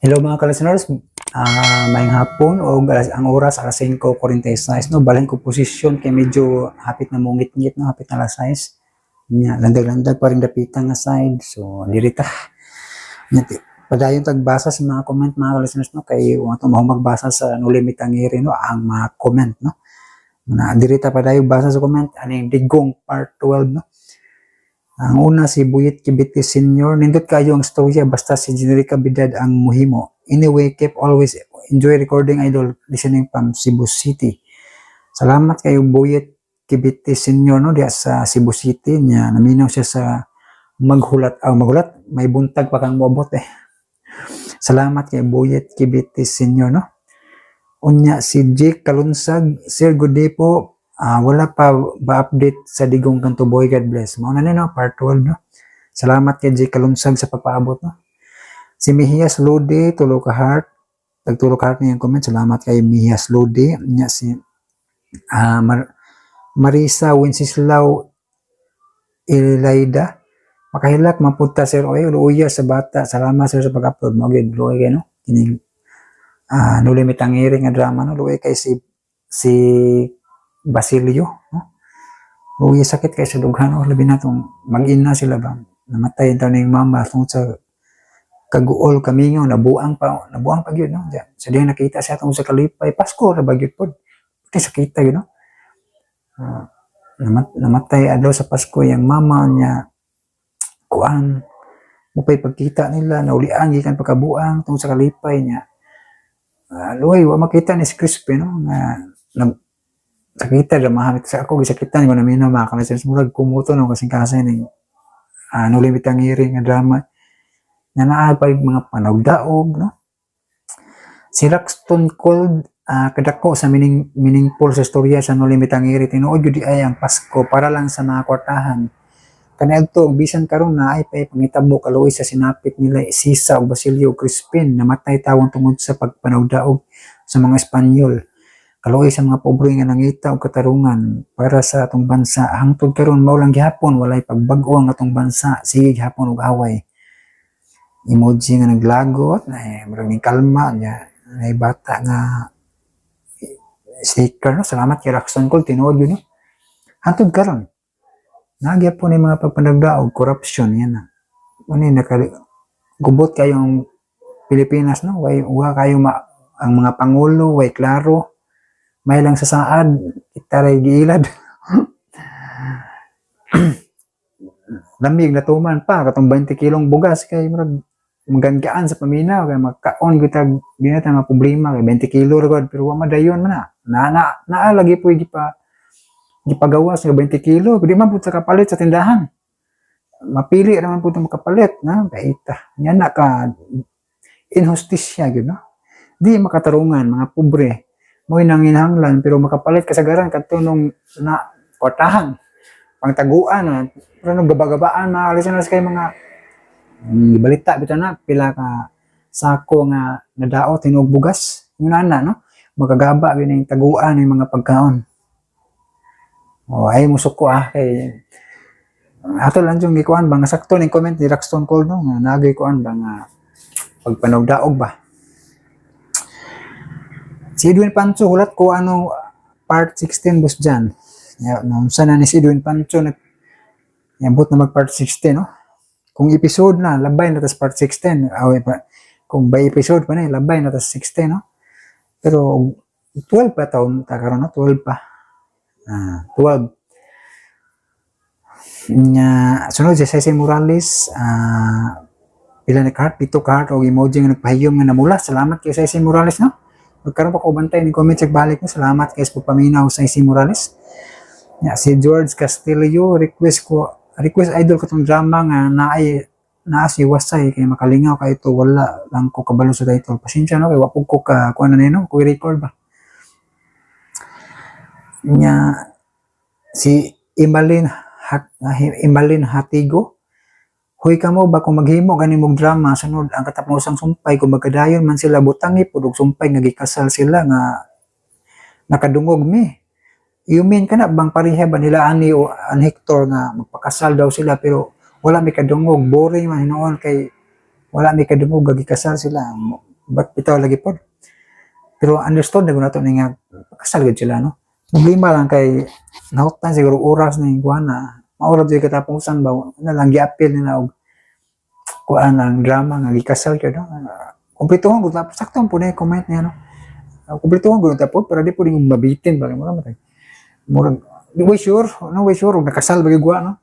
Hello, mga ka-listeners, maayong hapon o ang oras alas 5:46, no. Balhin ko posisyon kay medyo hapit na mungit-ngit, no, hapit na alas 6. Nya landag-landag pa rin dapita nga side. So diri ta. Nya padayon tagbasa sa mga comment, mga ka-listeners, no, kay wa to mao magbasa sa Noli Me Tangere, no, ang mga comment, no. Na diri ta padayon basa sa comment aning Digong part 12, no. Ang una, si Buyit Kibiti Senior, "Nindot kayo ang storya basta si Generica Bidad ang muhimo. Anyway, keep always enjoy recording, idol, listening from Cebu City." Salamat kayo, Buyit Kibiti Senior, no, diya sa Cebu City niya. Naminaw siya sa maghulat, ah, maghulat, may buntag pa kang moabot eh. Salamat kay Buyit Kibiti Senior, no. Unya si Jake Kalunsag, "Sir, good day po. Ah, wala pa ba update sa Digong Kanto Boy? God bless." Mao na ni, no, part 12, no. Salamat kay Jake Kalunsag sa pagpaabot, no. Si Mihias Lodi, tulo ka heart. Tagtulo ka heart niyang comment. Salamat kay Mihias Lodi. Nya si Marisa Wenceslao Elaida. "Makahilak mapunta, sir. Oy, luya sa bata. Salamat, sir, sa pag-upload." Mao gyud, luoy kay, no. Kining Noli Me Tangere nga drama, no. Luoy kay si Basilio, no. Luoy, sakit kay sa dughan, no. Labi na tong mag-ina sila ba. Namatay daw ning mama tungod sa kaguol, kamingaw, nabuang pa, nabuang pa gyud, no. Diya, sa diyan nakita siya tungod sa kalipay, Pasko ra ba gyud pod. Kay sakita gyud, no. Namatay adlaw sa Pasko yang mama niya, kuan mo pa'y pagkita nila, naulian gikan pagkabuang tungod sa kalipay niya. Luoy, wa makita ni si Crispin, no, nga sakita ra mahamit sa ako gisakitan ko naminaw, mga ka-listeners, murag kumuto, no, kasing kasay ning Noli Me Tangere nga drama nga naa pa yung mga panagdaog, no. Si Roxton Cold, "Kadako sa meaningful sa istorya sa Noli Me Tangere. Tinuod gyud ay ang Pasko para lang sa mga kwartahan. Kaniadto bisan karon na ay pay pangitabo. Kaluoy sa sinapit nila Sisa ug Basilio ug Crispin. Namatay tawon tungod sa pagpanugdaog sa mga Espanyol. Kaluoy sa mga pobre nga nangita og katarungan para sa atong bansa. Hangtod karon mao lang gihapon, walay pagbag-o ang atong bansa, sige gihapon og away." Emoji nga naglagot na eh, murag ning kalma niya nay bata nga sticker, no. Salamat kay Roxanne Cole, tinuod yun, no. Hangtod karon nagya po ni mga pagpanagdaog, corruption yan na ano naka gubot kayong Pilipinas, no. Way wa kayo ma, ang mga pangulo way klaro, may lang sa saad kita ray giilad. Lamig natuman pa katong 20 kilong bugas kay murag magangaan sa paminaw kay magkaon gyud tag di na ta mga problema kay 20 kilo ra gud, pero wa madayon man na na na naa lagi po gipagawas nga 20 kilo, di man pud sa kapalit sa tindahan, mapili ra man pud makapalit na kaita yan na ka inhustisya gyud, no. Di makatarungan mga pobre mo nanginahanglan, pero makapalit kasagaran kadto nung na kwartahan pangtaguan na, pero nung gaba-gabaan, mga listeners, kay mga balita bitaw na pila ka sako nga nadaot hinuog bugas yung nana, no, magagaba gyud ning taguan ng mga pagkaon. O ay musuko ah, kay ato lang yung gikuan ba nga sakto ning comment ni Roxton Cole, no, nga nagay kuan ba nga pagpanugdaog ba. Si Edwin Pancho, "Hulat ko ano part 16, boss Jan?" Ya, no, sana ni si Edwin Pancho nag yabot na mag part 16, no. Kung episode na, labay na tas part 16. Aw, pa, kung by episode pa na, labay na tas 16, no. Pero 12 pa taon ta karon, no, 12 pa. Ah, 12. Nya sunod si Ceci Morales, pila na ka-heart, pito ka-heart og emoji nga nagpahiyom nga namula. Salamat kay Ceci Morales, no. Magkaroon pa ko bantay ni comment sa balik, no. Salamat kay sa pagpaminaw sa Ceci Morales. Ya, si George Castillo, "Request ko, request, idol, katong drama nga naay naa si Wasay kay makalingaw kay ito, wala lang ko kabalo sa title." Pasensya, no, kay wa pud ko ka kuan na nino, ko record ba. Nya si Imalin Hatigo, "Huy kamo ba, kung maghimo gani mong drama sunod ang katapusang sumpay, kung magkadayon man sila, butangi pud og sumpay nga gikasal sila nga nakadungog mi. You mean kana bang pareha ba nila ani o an Hector nga magpakasal daw sila pero wala mi kadungog? Boring man hinuon kay wala mi kadungog nga gikasal sila." But bitaw lagi pod. Pero understood na gud nato ni nga kasal gud sila, no. Problema lang kay nahuktan siguro oras na yung kuan na maurag jud katapusan ba na lang gi-appeal nila og kuan ang drama nga gikasal kay, no. Kumpletuhon gud tapos sakto po na yung comment niya, no. Kumpletuhon gud tapos pero di po din mabitin ba murag matay. Murag di way sure, no, way sure og nakasal ba gyud, no.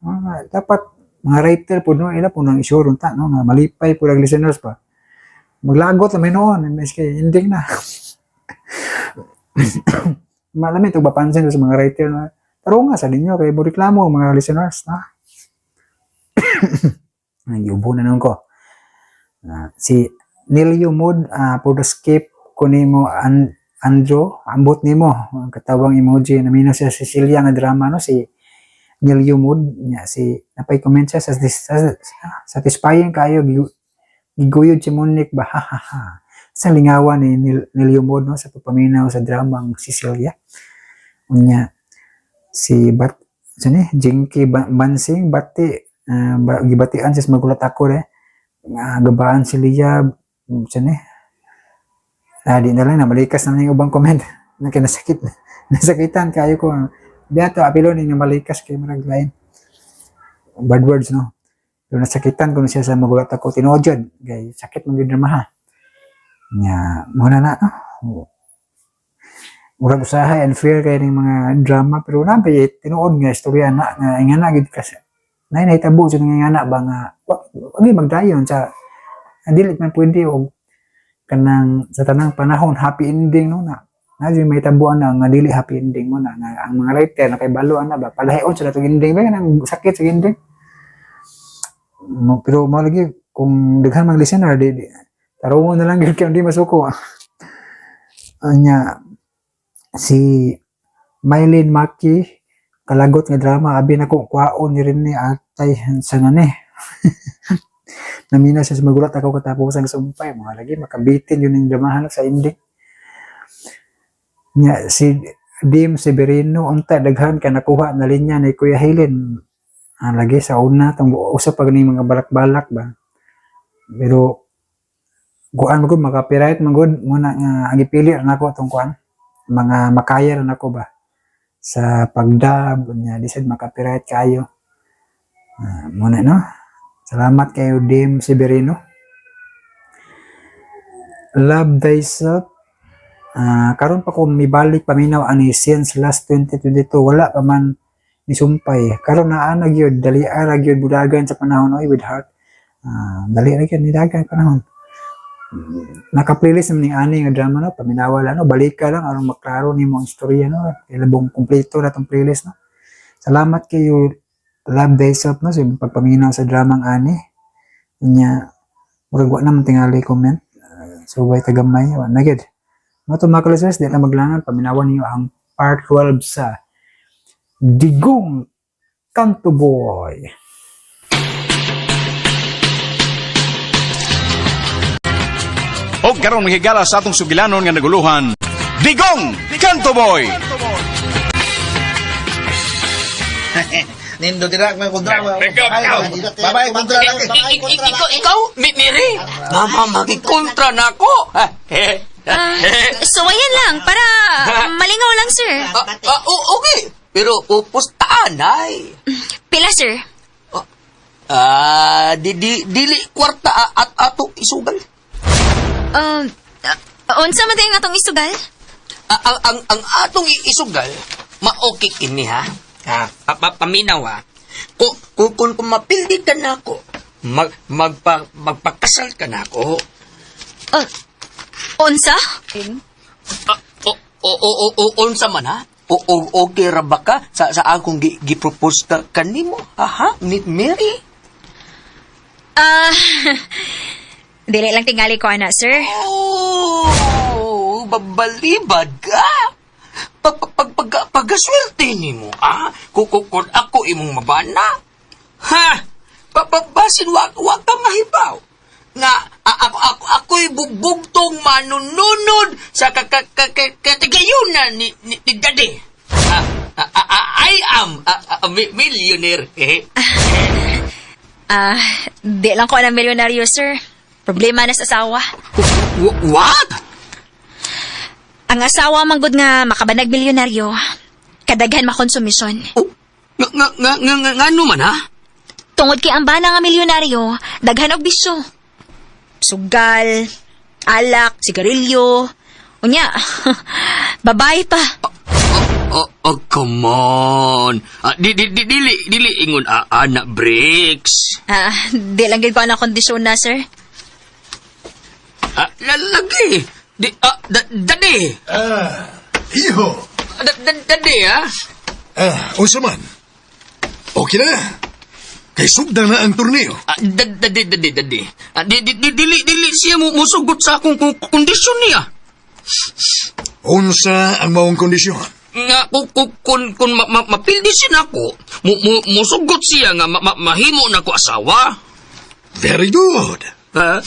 Dapat mga writer po, no, ila po nang sure unta, no, nga malipay po ang listeners pa. Maglagot na may noon, miski ending na. Malami ito mapansin sa mga writer na tarong nga sa ninyo kay mo reklamo ang mga listeners na. Nag-ubo na nun ko. Si Nilio Mood, for the skip ko nimo Andrew, ambot nimo ang katawang emoji. Namino siya Cecilia nga drama, no, si Nilio Mood niya. Si napay comment siya sa satisfying kayo, giguyod si Monique ba, ha ha ha, sa lingawan ni Nilio Mood, no, sa pagpaminaw sa drama ang Cecilia. Unya si Bat sa ni Jinky Bansing bati, gibatian siya sa magulat ako eh nga gabaan si Lia sa ni. Di na lang na malikas naman yung ubang comment na kinasakit nasakitan kayo ko biyato apilo ni nga malikas kay marag lain bad words, no, pero nasakitan ko na siya sa magulat ako tinuod jud kay sakit man gyud drama ha. Nya mo na na, no? Murag usahay unfair kay ning mga drama pero na ba tinuod nga istorya na nga ingana gid kasi nay nahitabo sa nga ingana ba nga wa gyud magdayon sa dili man pwede og kanang sa tanang panahon happy ending, no, na na jud may tabuan na nga dili happy ending mo na nga ang mga writer na kay balo ana ba palahion sa natong ending ba kanang sakit sa ending mo. Pero mao lagi kung daghan mang listener di tarungon na lang gyud kay di masuko. Anya si Mylene Maki, kalagot nga drama, abi nako kwaon ni Rene atay sa nani. Namina siya sa magulat ako katapusan sa sumpay, mga lagi makabitin yun yung dramahan sa ending nya. Si Dim Severino, unta daghan ka nakuha na linya ni Kuya Helen. Lagi sa una tong usa pa gani mga balak-balak ba, pero kuan man gud maka-copyright man gud muna nga ang gipili ra nako tong kuan mga makaya ra nako ba sa pagdab nya di sad maka-copyright kayo. Muna, no. Salamat kayo, Dim Severino. Love Thyself. Karon pa ko mibalik paminaw ani since last 2022 wala pa man ni sumpay. Karon naa na gyud, dali ra gyud budagan sa panahon oy, with heart. Dali ra gyud nidagan panahon. Naka-playlist naman ni ani nga drama, no, paminawa lang, no, balik ka lang aron maklaro nimo ang istorya, no, kay labong kumpleto na tong playlist, no. Salamat kayo, Love Thyself, no, sa pagpaminaw sa dramang ani. Nya murag wa naman tingali comment. So way tagamay wa na gyud. Mga to mga listeners, di na maglangan, paminawan niyo ang part 12 sa Digong Kanto Boy. Og karon mahigala sa atong sugilanon nga naguluhan, Digong Kanto Boy! Nindo dira may kontra. Ikaw. Babay kontra lagi. Ikaw, Mary, mama, makikontra na ako. So, ayan lang, para malingaw lang, sir. Okay, pero pupustaan ay. Pila, sir? Di, dili kwarta at ato isugal. Unsa man tayo nga atong isugal? Ang atong isugal, maokay kini ha. Ha, paminaw ha. Kung mapildi ka na ako, magpakasal ka na ako. Unsa? O, o, o, o, unsa man ha? O, okay ra ba ka sa akong gi-propose ka kanimo? Aha, ni Mary? Dili lang tingali ko, ana, sir. Oh, babalibad ka. Pag, pag, pag, pag, pagkaswerte nimo, ah? Kung ako imong mabana. Ha? Basin wa ka mahibaw. Nga, ako'y bubugtong manununod sa katigayunan ni Daddy. I am a millionaire. Eh. Di lang ko alam milyonaryo, sir. Problema na sa asawa. What? Ang asawa manggod nga makabanag milyonaryo, kadaghan makonsumisyon. Oh, nga, nga, nga, nga, nga, nga, ano man ha? Tungod kay ang bana nga milyonaryo, daghan og bisyo. Sugal, alak, sigarilyo, unya, babae pa. Oh, oh, come on. Ah, di, di, di, dili, dili ingon ana breaks. Ah, di lang gid ko na kondisyon na, sir. Ah, lalagi. Di, ah, da, dadi. Ah, iho. Da, da, dadi, ah. Ah, unsa man? Okay na. Kay sugda na ang torneo. Ah, da, dadi, dadi, dadi. Ah, di, di, di, dili, dili siya mo, musugot sa akong kondisyon niya. Unsa ang maong kondisyon? Nga, kung ma, ma, mapildi siya nako, mu, mu, musugot siya nga ma, ma, mahimo na ko asawa. Very good. Ha?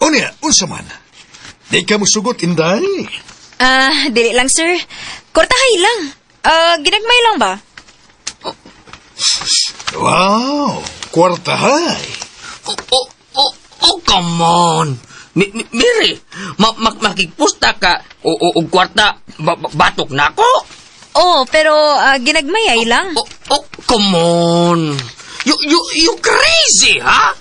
Unya, unsa man? Di ka musugot, inday. Ah, dili lang, sir. Kortahay lang. Ah, ginagmay lang ba? Wow, kwartahay. Oh, oh, oh, oh, come on. Mi, mi, Miri, ma, ma, makigpusta ka o, o, o kwarta, ba, ba- batok na ako. Oh, pero ah, ginagmay ay lang. Oh, oh, come on. You crazy, ha?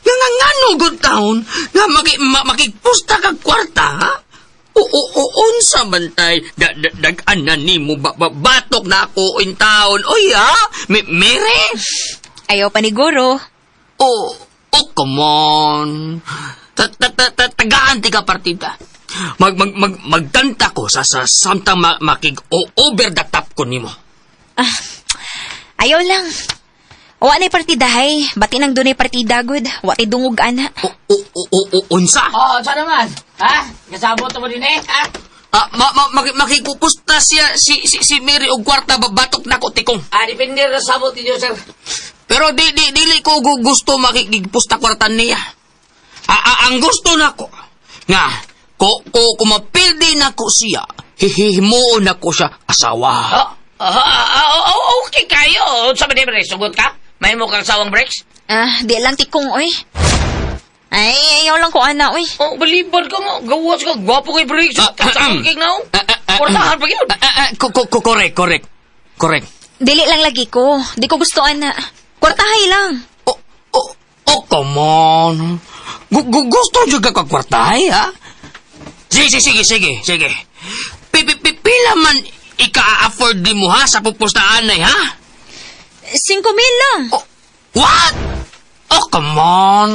Nga nga nga no, good town, nga maki, ma, makigpusta ka kwarta, ha? O, o, o, unsa man tay, da, da, dag-anan nimo ba, ba, batok na ako in town. Oy, ha? Mi, Miri? Ayaw paniguro. Oh, oh, come on. Ta ta ta ta tagaan ti ka partida. Mag mag mag magdanta ko sa sa samtang ma, makig o over the top ko nimo. Ah, ayaw lang. Wa na'y partidahay. Bati nang dunay partida, good. Wa ti dungog, ana. O o o o, o unsa? Oh, saan naman? Ha? Kasabot mo din eh, ha? Ah, ma, ma, makikupusta siya si si si Mary og kwarta babatok nako tikong. Ah, depende ra sabot ninyo, sir. Pero di di dili ko gusto makigpusta kwarta niya. Ah, ah, ang gusto nako nga ko ko kumapildi nako siya, hihimuon nako siya asawa. Oh, oh, oh, oh, okay kayo. Sa man eh, sugot ka? May mo kang sawang breaks? Ah, di lang tikong, oy. Ay, ayaw lang ko, ana, oy. Oh, balibad ka mo. Gawas ka. Gwapo kay breaks. Ah, Kasabot kay now. Ah, ah, ah, Portahan pa yun. Ah, ah, ah, correct, correct. Correct. Dili lang lagi ko. Di ko gusto, ana. Kwartahay lang. Oh, oh, oh, come on. Gusto juga ka kwartahay, ha? Sige, sige, sige, sige, sige. Pila man ika-afford di mo, ha, sa pupustaan ay, ha? 5,000 lang. Oh, what? Oh, come on.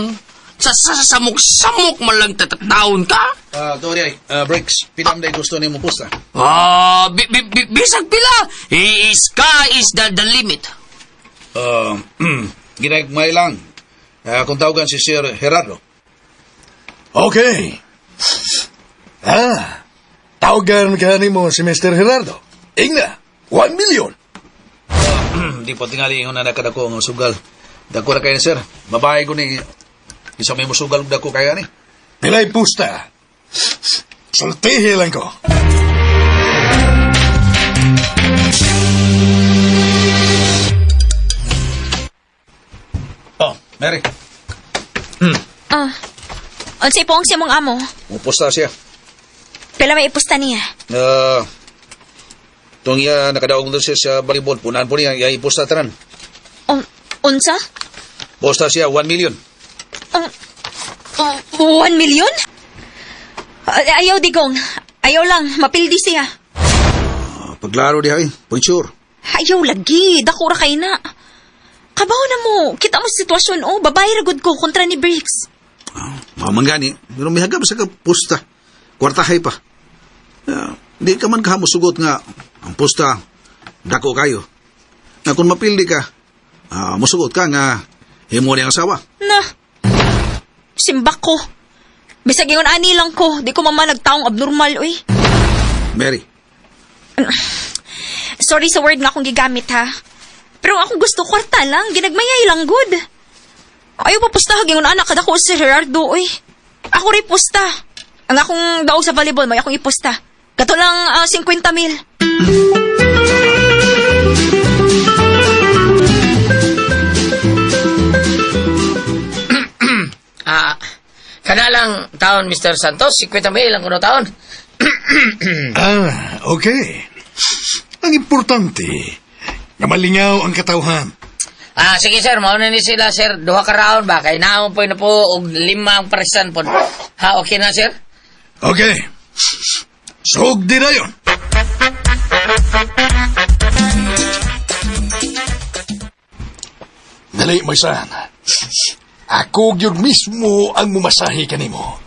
Sa, sa, sa samok-samok man lang tatataon ka? Ah, to ay, breaks. Pilam day gusto nimo pusta. Ah, bisag pila. Sky is the limit. Ah, ginagmay lang. Ah, kung tawagan si Sir Gerardo. Okay. Ah, tawagan ka nimo si Mr. Gerardo. Ingna, 1 million. Di pa tingali ingon na nakadako ang sugal. Dako ra kayo sir. Babae ko ni isa may musugal og dako kaya ni. Pilay pusta. Sultihi lang ko. Oh, Mary. Ah, unsay poong sa mong amo? Mupusta siya. Pila may ipusta niya. Ah, tuwang iya nakadaog doon siya sa volleyball. Punan po niya, iya ipusta tanan. Unsa? Pusta siya, 1 million. 1 million? Ayaw, digong. Ayaw lang. Mapildi siya. Ah, paglaro diha eh, picture. Ayaw lagi. Dako ra kay na. Kabaw na mo. Kita mo sa sitwasyon, oh. Babae ra gud ko kontra ni Briggs. Mamanggani, pero may hagap sa ka pusta. Kwartahay pa. Ah, di ka man kahamusugot nga ang pusta dako kayo. Na kung mapildi ka, musugot ka nga himo niya ang asawa. Na. Simbak ko. Bisag ingon ani lang ko. Di ko mama nagtaong abnormal, uy. Mary, Sorry sa word nga akong gigamit, ha. Pero akong gusto, kwarta lang. Ginagmayay lang, good. Ayaw pa pusta, ingon anak, kada ko si Gerardo, uy. Ako rin pusta. Ang akong daog sa volleyball, may akong ipusta. Kato lang 50 mil. Ah, Kana lang taon, Mr. Santos, 50 mil ang kuno taon. Ah, okay. Ang importante, nga malingaw ang katawhan. Ah, sige sir, mauna ni sila sir, duha ka round ba kay naon po na po og lima ang parisan po. Ha, okay na sir? Okay. Sugdi na yun. Dali, Moisan. Ako gyud mismo ang mumasahe kanimo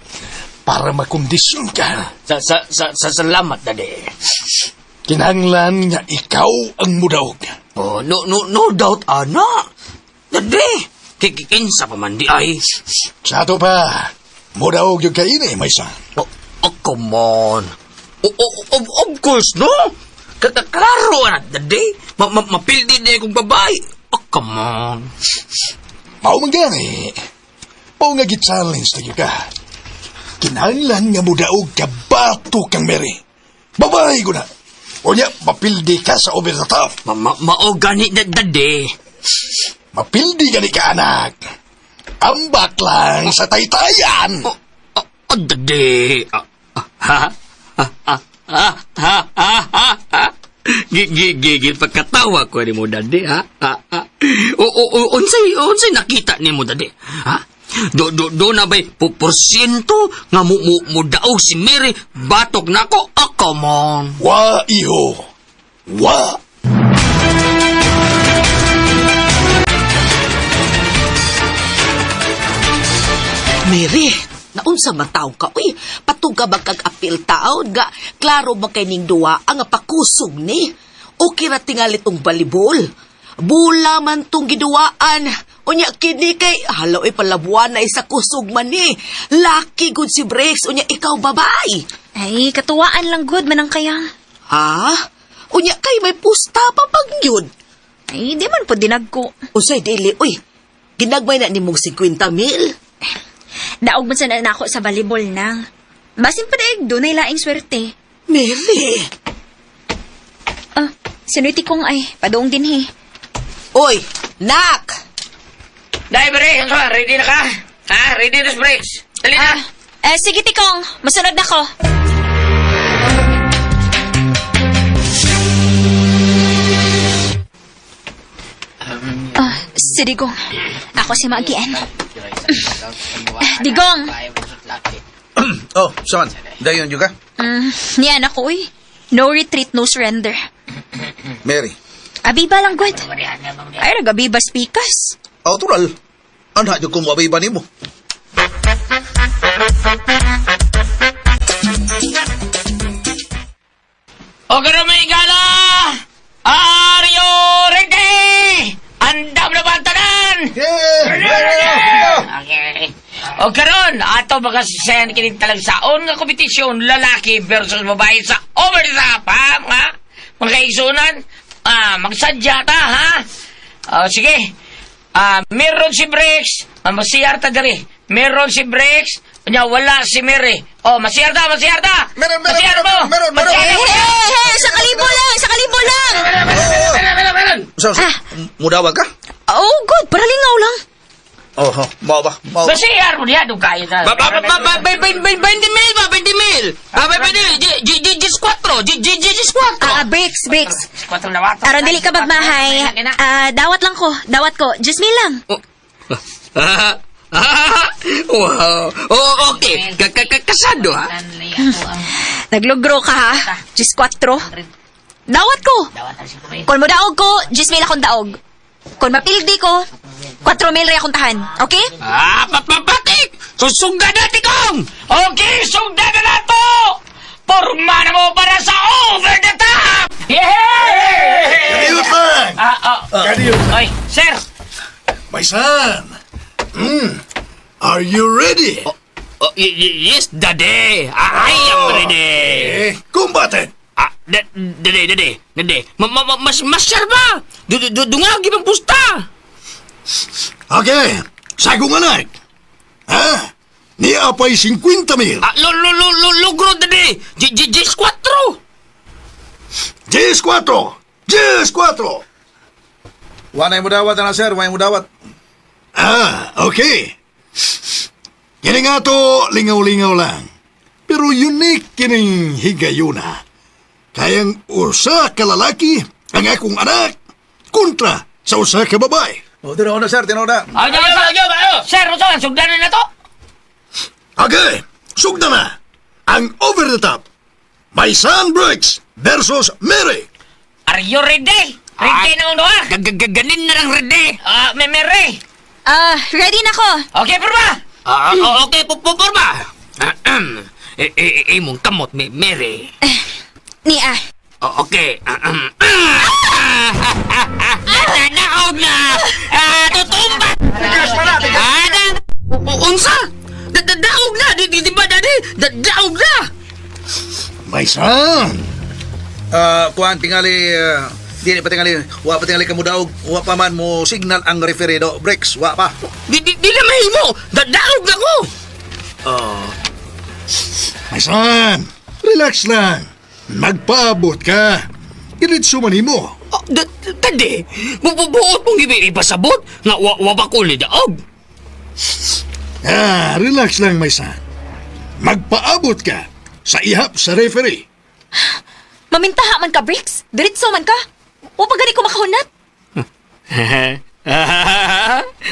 para makondisyon ka. Sa salamat, daddy. Kinahanglan nga ikaw ang mudaog. Oh, no, no, no doubt, ana. Daddy, kikinsa pa man di ay. Sa ato pa, mudaog yung kaini, Moisan. Oh, oh, come on. Oh, oh, of course, no? Klaro, ana, daddy. Mapildi di akong babae. Oh, come on. Mao man gani. Mao nga gi-challenge na gyud ka. Kinahanglan nga mudaog ka bato kang Mary. Babae ko na. Unya, mapildi ka sa over the top. Mao gani, daddy. Mapildi gani ka, anak. Ambak lang sa taytayan. Oh, oh, oh, daddy. Ah, ah, ha? Ha, ha, ha, ha, ha, ha, ha. Gigigigil pagkatawa ko ni mo, daddy, ha? Ha, ha. O, o, o, unsay nakita ni mo, daddy? Ha? Do na ba'y porsyento nga mo daog si Mary batok nako? Oh, come on. Wa, iho. Wa. Mary, naunsa man taw ka uy, patuga ba kag apil taon ga klaro ba kay ning duwa ang pakusog ni. Okay ra tingali tong balibol. Bula man tong giduwaan. Unya kini kay halaw ay palabuan na isa kusog man ni. Lucky good si Brex unya ikaw babay. Ay, katuwaan lang good manang kayang. Ha? Unya kay may pusta pa pag yun. Ay, di man po dinagko. Unsay dili uy. Ginagmay na nimong 50 mil. Daog man sa nako sa volleyball nang. Basin pa daig, dunay laing swerte. Mary. Ah, sinuiti kong ay, padoong din he. Oy, nak. Dai, bre, ano ba? Ready na ka? Ha? Ready na, breaks. Dali na. Ah, eh, sige tikong, masunod na ko. Ah, si Digong. Ako si Magian. Digong! Oh, saan? Dayon juga ka? Niyan ako, uy. No retreat, no surrender. Mary. Abiba lang, good. Ay, nag-abiba speakers. Oh, tural. Anha jud ko moabay ba nimo? O karon may gala! Are you ready? Andam na ba ang tanan? Yeah! Okay. O karon, ato makasisayan kini talagsaon nga kompetisyon lalaki versus babae sa over the top, ha? Mga kaigsunan, magsadya ta, ha? O, sige. Ah, meron si Briggs, masiyar ta diri. Meron si Briggs, unya wala si Mary. O, masiyar ta, masiyar ta. Meron, meron, Masiyar meron, mo. meron, meron. Masiyar Hey, mo. hey, hey! Sa kalibo lang! Sa kalibo lang! Meron, meron, meron, meron. Sa, sa, mudawag ka? Oh, good. Paralingaw lang. Oh, oh, mao ba? Mao. Masiyar mo diha, dugay na. Ba, ba, ba, ba, ba, 20 mil ba? 20 mil. Ah, 20 mil. G, 4. G, G, G, 4. Ah, breaks, breaks. Kwatro na wato. Aron dili ka magmahay. Ah, dawat lang ko. Dawat ko. Just me lang. Ah, ah, wow. Oh, okay. Kasado, ha? Naglugro ka ha. Just 4. Dawat ko. Kung mo daog ko, just mil akong daog. Kung mapildi ko, 4 mil rin akong tahan. Okay? Ah, papapatik! Susugda na, tikong! Okay, sugdan na nato! Porma na mo para sa over the top! Yeah! Kadiyot lang! Ah, ah. Kadiyot. Oy, sir! My son! Are you ready? Oh, yes, daddy. I am ready. Eh, kumbate! Ah, daddy, daddy, daddy. Mas, masyar ba? Dungagi bang pusta? Okay, sagong anak. Ha? Niya pa'y 50 mil. Ah, lo, lo, lo, lo, logro, daddy. G, G, G, 4. Diyes 4! Diyes 4! Wanay mo dawat na sir, wanay mo dawat. Ah, okay. Kini nga to, lingaw-lingaw lang. Pero unique kining higayuna. Kayang usa ka lalaki ang akong anak kontra sa usa ka babae. Oh, tinuod na, sir, tinuod na. Ay, ay, ay, sir, unsa man sugdanan na to? Okay, sugda na. Ang Over the Top. My son Briggs versus Mary. Are you ready? Ready na ang duha? Gaganin na lang ready. Ah, may Mary. Ah, ready na ko. Okay, porma. Ah, okay, pupurma. Ahem. Eh, eh, eh, imong kamot, Mary. Ni ah. Oh, okay. Ahem. Ah, naog na. Ah, tutumba. Ah, na. Unsa? Daog na. Di ba, daddy? Daog na. My son. Kuan tingali dili pa tingali, wa pa tingali kamudaog, wa pa man mo signal ang referee do breaks, wa pa. Di na mahimo. Daog na ko. My son. Relax lang. Magpaabot ka. Diretso man himo. Oh, daddy, bubuot mong ipasabot nga wa pa ko ni daog. Ah, relax lang, my son. Magpaabot ka sa ihap sa referee. Mamintaha man ka, Bricks. Diretso man ka. O pa gani ko makahunat.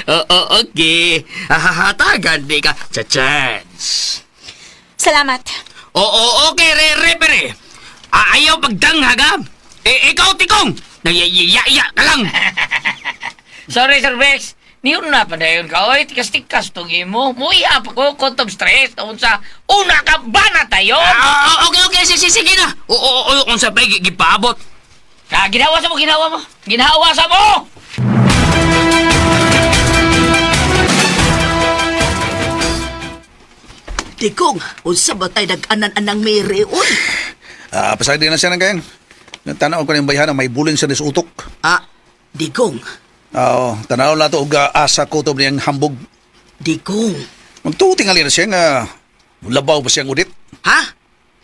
Oo, okay. Hahatagan di ka sa chance. Salamat. Oo, okay, referee. Ayaw pagdanghag, ha? Eh, ikaw, Tikong! Nagiyaya ka lang! Sorry, Sir Bex. Niyon na pa dayon ka. Oy, tikas-tikas tong imo. Muiha pa ko, kontom stress. Unsa, una ka ba na tayo? Ah, okay, okay, sige, sige na. Oo, oo, oo, kung sabay, gipaabot. Ah, ginawa sa mo, ginawa mo. Ginawa sa mo! Digong, unsa ba tay nag-anan-anang Mary, uy? Ah, pasaydi na siya ng kayang. Tanaw ko ng bayhana, may bulin siya sa utok. Ah, Digong, Oo, tanaw na to og asa ko to niyang hambog. Digong. Magtuo tingali na siya nga labaw pa siyang udit. Ha?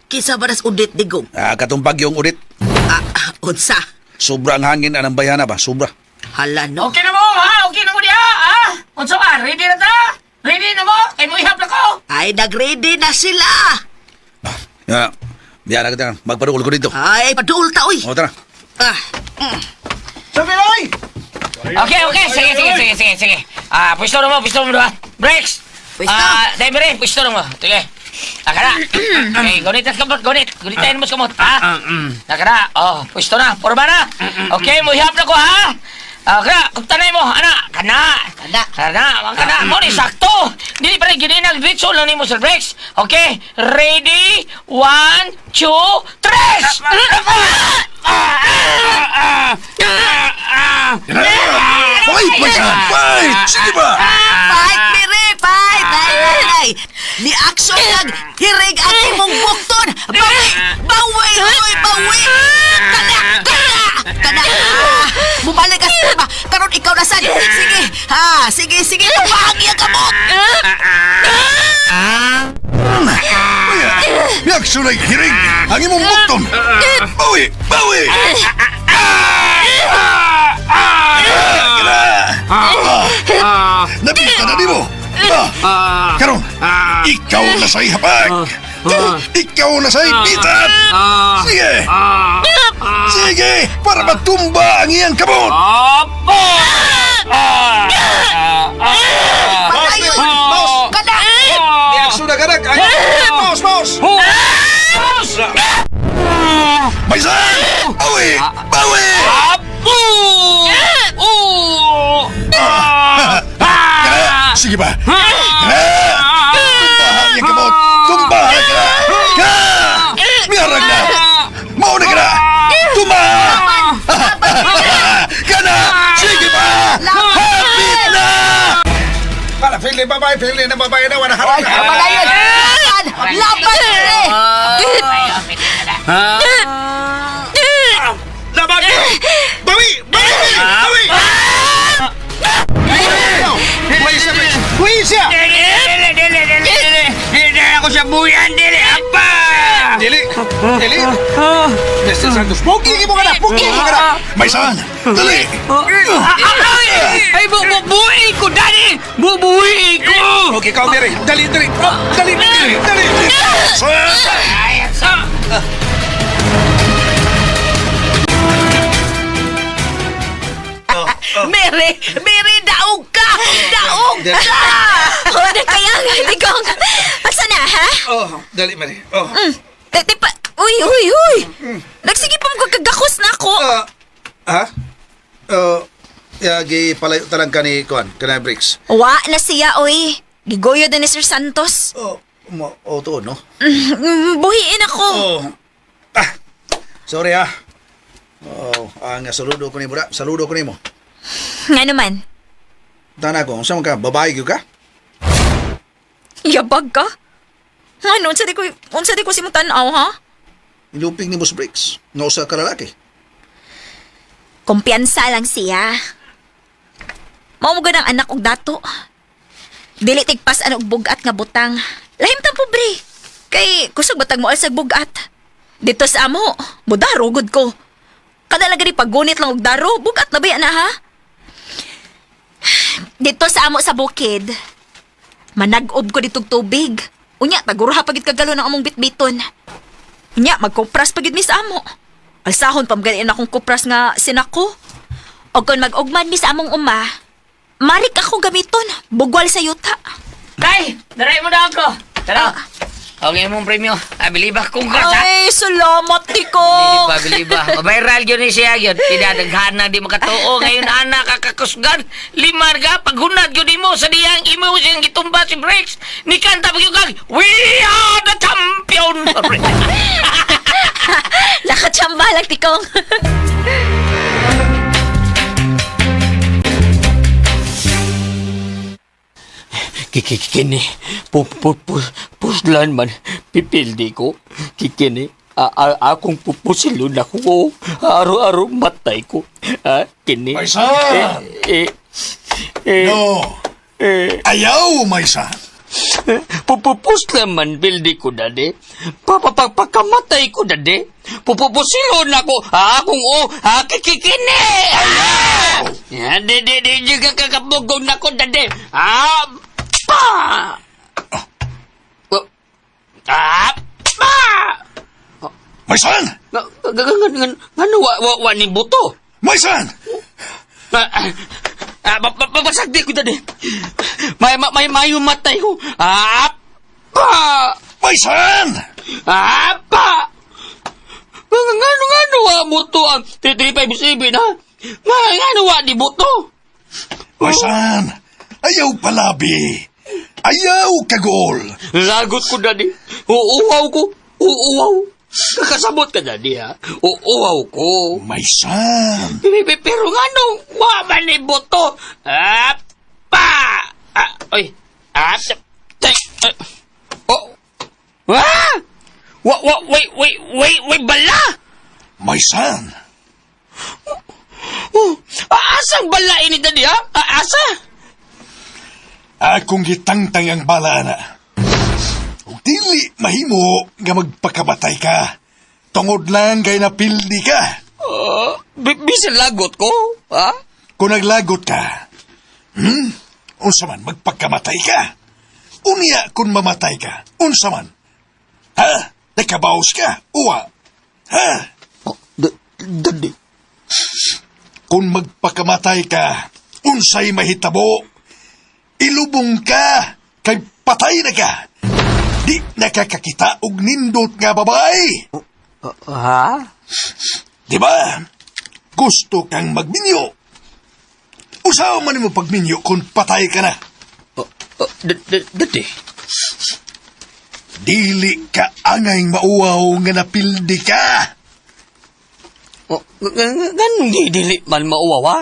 Kinsa ba nas udit, Digong? Ah, katong bagyong udit. Ah, unsa? Sobra ang hangin anang bayhana ba? Sobra. Hala no. Okay na mo, ha? Okay na mo diha, ha? Unsa ba? Ready na ta? Ready na mo? Kay mo ihap na ko. Ay, nag-ready na sila. Ya, biya na kita. Magpaduol ko dito. Ay, paduol ta, uy. O, tara. Ah, Okay, okay. Sige, sige, sige, sige, sige. Ah, pwesto na mo, pwesto na mo, ha? Breaks! Pwesto. Ah, dahil mere, pwesto na mo. Sige. Akara. Okay, gunit tas kamot, gunit. Gunitain mo sa kamot, ha? Nakara. Oh, pwesto na. Porma na. Okay, mo ihap na ko, ha? Ah, kana, tanay mo, ana, kana. Kana. Kana, mga kana. Mo ni sakto. Dili pa rin gininag diretso lang nimo sa breaks. Okay, ready? One, two, tres! Fight, my son! Fight! Sige ba? Fight, Mary! Fight! Ay, ay, ay! Ni action nag hirig ang imong bukton! Bawi! Bawi! Oy, bawi! Kana! Kana! Kana! Ah, bumalik ka sa ba? Karon ikaw na sad. Sige! Ha! Sige, sige! Tubahang iyang kamot! Yak sulay hirig ang imong bukton. Bawi! Bawi! Kana! Ah! Nabita na nimo. Ah! Karon, ikaw na sa ihapag. Ikaw na sa ibitan. Sige! Sige! Para matumba ang iyang kamot. Apo! Patayon! Kana! Reaksyon na kanak! Mouse, mouse! My son! Bawi! Bawi! Apo! Oh! Kana! Sige ba? Kana! Tumbahan iyang kamot! Tumbahan ka na! Ka! Miarag na! Mauna ka na! Tumba! Kana! Sige ba? Hapit na! Para, pili babae, pili na babae na, wala harap Ay, patayon! Laban! Laban, Mary! Laban! Bawi! Bawi! Bawi! Buhay siya, buhay siya! Dili, dili, dili, dili, dili. Dili ako sa buyan, dili. Apa! Dili! Dili! Mr. Santos, pugi mo ka na! Pugi mo ka na! Maysan, dali! Ay, bubuhi ko, Daddy! Bubuhi ko! Okay, ikaw, Mary. Dali, dali! Oh, dali, dali, dali! Ay, sa... Mary, Mary, daog ka! Daog ka! Oh, na kaya nga, Digong. Asa na, ha? Oh, dali, Mary. Oh. Di pa, uy, uy, uy. Nagsige pa mo kagakos na ako. Ah, ha? Oh, yagi palayo talang ka ni Kuan, kanay Briggs. Wa na siya, oy. Gigoyo na ni Sir Santos. Oh, mo, oh, tuon, no? Buhiin ako. Oh. Ah, sorry ah. Oh, ang saludo ko nimo da, saludo ko nimo. Nga naman, Tana ko, unsa man ka, babae gyud ka? yabag ka. Ano, unsa di ko si mong tanaw, ha? Iluping nimo sa Briggs. Nga usa ka lalaki. Kumpiyansa lang siya. Mao mo ang anak og dato. Dili tigpas ano og bugat nga butang. Lahim tang pobre. Kay kusog batag mo sa bugat. Dito sa amo, mudaro gud ko. Kada lang gani paggunit lang og daro, bugat na ba na ha? Dito sa amo sa bukid. Manag-ob ko ditog tubig. Unya, tagurha pagid kagalo ng among bitbiton. Unya, magkupras pagid mi sa amo. Alsahon pamganin akong kupras nga sinako. O kung mag-ugman mi sa among uma, marik ako gamiton, bugwal sa yuta. Tay, daray mo na ako. Tara. Okay mong premyo. Ah, biliba kong ka sa. Ay, salamat, Tiko! Biliba, biliba. Viral yun ni siya yun. Pinadaghan na di makatuo. Ngayon, anak, kakakusgan. Limar ka, paghunad yun mo sa diyang imo siyang gitumba si Briggs. Ni kanta pag yun kag, We are the champion! Nakatsamba lang, Tikong. Kikikini, puslan man, pipildi ko. Kikini, akong pupusilon ako. Araw-araw matay ko. Ah, kini. Maysan! Eh, eh, No! Ayaw, Maysan! Pupupuslan man, pildi ko, dadi. Papapagpakamatay ko, dadi. Pupupusilon ako. Akong o, kikikini! Ah! Di, di, di, di, kakabugong na ko, dadi. Ah, pa! Oh. Ah, pa! Maysan! Nga, wa, wa, wa ni buto. Maysan! Ah, ah, babasag di ko dadi. May, may, may, matay ko. Ah, pa! Maysan! Ah, pa! Nga, nga, nga, nga, wa buto ang 3357, ha? Nga, nga, wa di buto. Maysan! Ayaw palabi! Ayaw kagol! Lagot ko, dadi. Uuwaw ko. Uuwaw. Kakasabot ka, dadi, ha? Uuwaw ko. Maysan! Pero nga nung wa man ni buto. Ah, pa! Ah, oy. Ah, tek. Oh. Ah! Wa, wa, wait, wait, wait, wait, bala! Maysan! Oh, asang bala ini dadi, ha? Ah, asa? Akong gitangtang ang bala na. Ug dili mahimo nga magpakabatay ka. Tungod lang kay napildi ka. Bisan lagot ko, ha? Kung naglagot ka, Unsa man magpakamatay ka? Unya kung mamatay ka, unsa man? Ha? Nakabaos ka? Uwa? Ha? Oh, dadi. Kung magpakamatay ka, unsay mahitabo? Ilubong ka, kay patay na ka. Di nakakakita og nindot nga babae. Ha? Di ba? Gusto kang magminyo. Usaw man mo pagminyo kung patay ka na. Oh, dadi. Dili ka angay mauwaw nga napildi ka. Oh, ganun di dili man mauwaw, ha?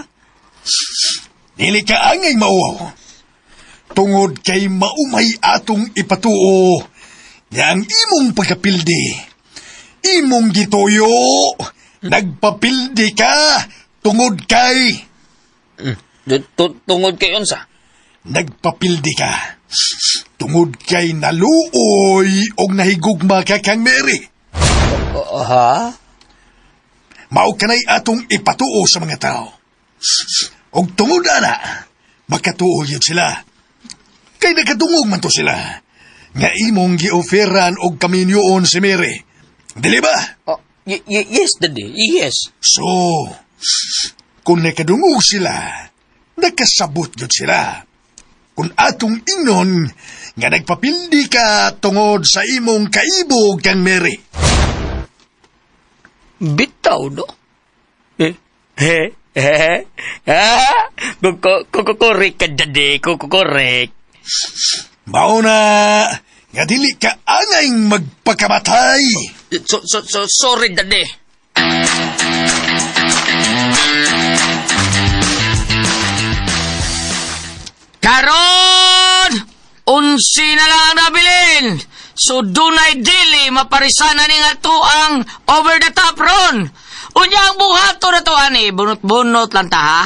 Dili ka angay mauwaw. Tungod kay maumay atong ipatuo nga ang imong pagkapildi. Imong gituyo, nagpapildi ka tungod kay Tungod kay unsa? nagpapildi ka. Tungod kay naluoy og nahigugma ka kang Mary. Ha? Mao kanay atong ipatuo sa mga tao. Og tungod ana, makatuo yun sila. Kay nakadungog man to sila. Nga imong gioferan og kaminyoon si Mary. Dili ba? Oh, yes, daddy. Yes. So, kung nakadungog sila, nakasabot yun sila. Kung atong ingnon, nga nagpapildi ka tungod sa imong kaibog kang Mary. Bitaw, no? Eh, eh, eh, ah, kukukorek ka, daddy. Kukukorek. Mao na, nga dili ka angay magpakamatay. So, sorry, daddy. Karon! Unsi na lang ang nabilin! So dunay dili maparisana ni nga to ang over the top ron. Unya ang buhato na to ani, bunot-bunot lang ta ha.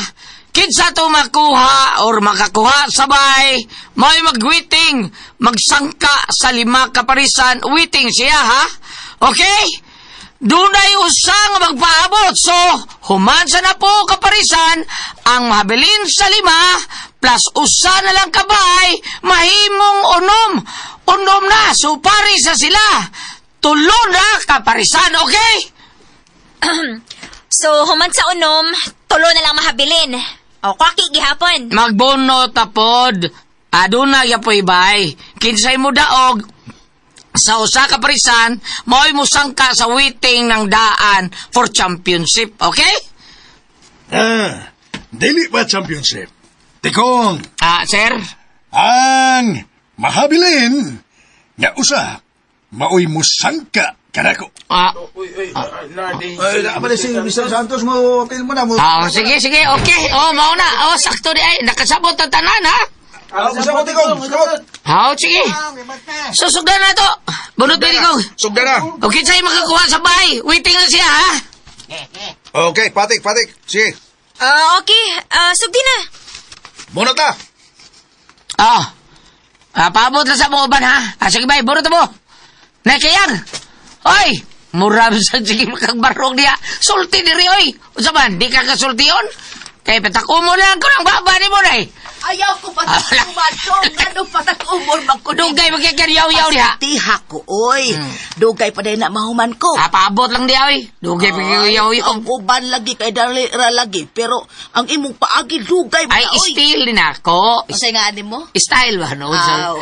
Kinsa to makuha or makakuha sabay, may magwiting, magsangka sa lima kaparisan, witing siya ha. Okay? Dunay usa nga magpaabot. So, human sa na po kaparisan, ang mahabilin sa lima, plus usa na lang kabay, mahimong unom. Unom na, so pari sa sila. Tulo na kaparisan, okay? So, human sa unom, tulo na lang mahabilin. O, kwaki gihapon. Magbono tapod. Aduna yapoy bay. Kinsay mo daog, sa usa ka parisan, mao'y musangka sa waiting ng daan for championship, okay? Ah, dili ba championship? Tikong, Ah, sir? ang mahabilin nga usa maoy musangka kanako. Ah, Ay, pala si Mr. Santos mo, apil mo na mo. Ah, sige, sige, okay. Oh, mao na. Oh, sakto di ay. Nakasabot ang tanan, ha? Ah, sakot ikaw, sakot. Oh, sige. Susugdan na to. Bunot din ko. Sugda na. Okay, sa'yo makakuha sa bahay. Waiting lang siya, ha? Okay, patik, patik. Sige, Ah, okay. Ah, sugdi na. bunot na. Oh. Ah, paabot lang sa mga uban, ha? Ah, sige, bay. Bunot mo. Nakiyang. Oy! Mura sa sige makagbarog niya. Sulti diri, oy. Unsa man, di ka kasultion? Kay patako mo lang ko ng baba ni mo na, eh. Ayaw ko patakuman, dong. Ano patakumon man ko? Dugay magkakaryaw-yaw diha. Tiha ko, oy. Dugay pa din na mahuman ko. Ah, paabot lang diha, oy. Dugay magkakaryaw-yaw. Ang uban lagi kay dali ra lagi, pero ang imong paagi dugay Ay, ba oy. style din ako. Unsay nga ani mo? Style ba, no? Aw.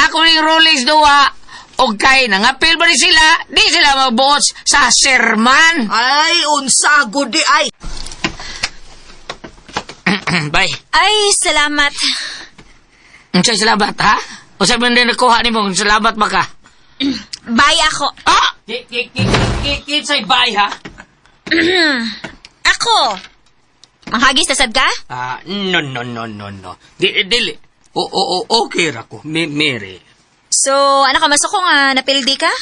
Ako ning Rolex duha. Og kay nangapil ba ni sila, di sila magbuot sa serman. Ay, unsa gud di ay. Bay, Ay, salamat. unsay salamat, ha? Unsay man din nakuha nimo, salamat ba ka? Bye ako. Ah! Kinsay bay, ha? Ako. Manghagis na sad ka? Ah, no, no, no, no, no. Di, dili. O, o, o, okay ra ko. Mary. So, ano ka masuko nga napildi ka?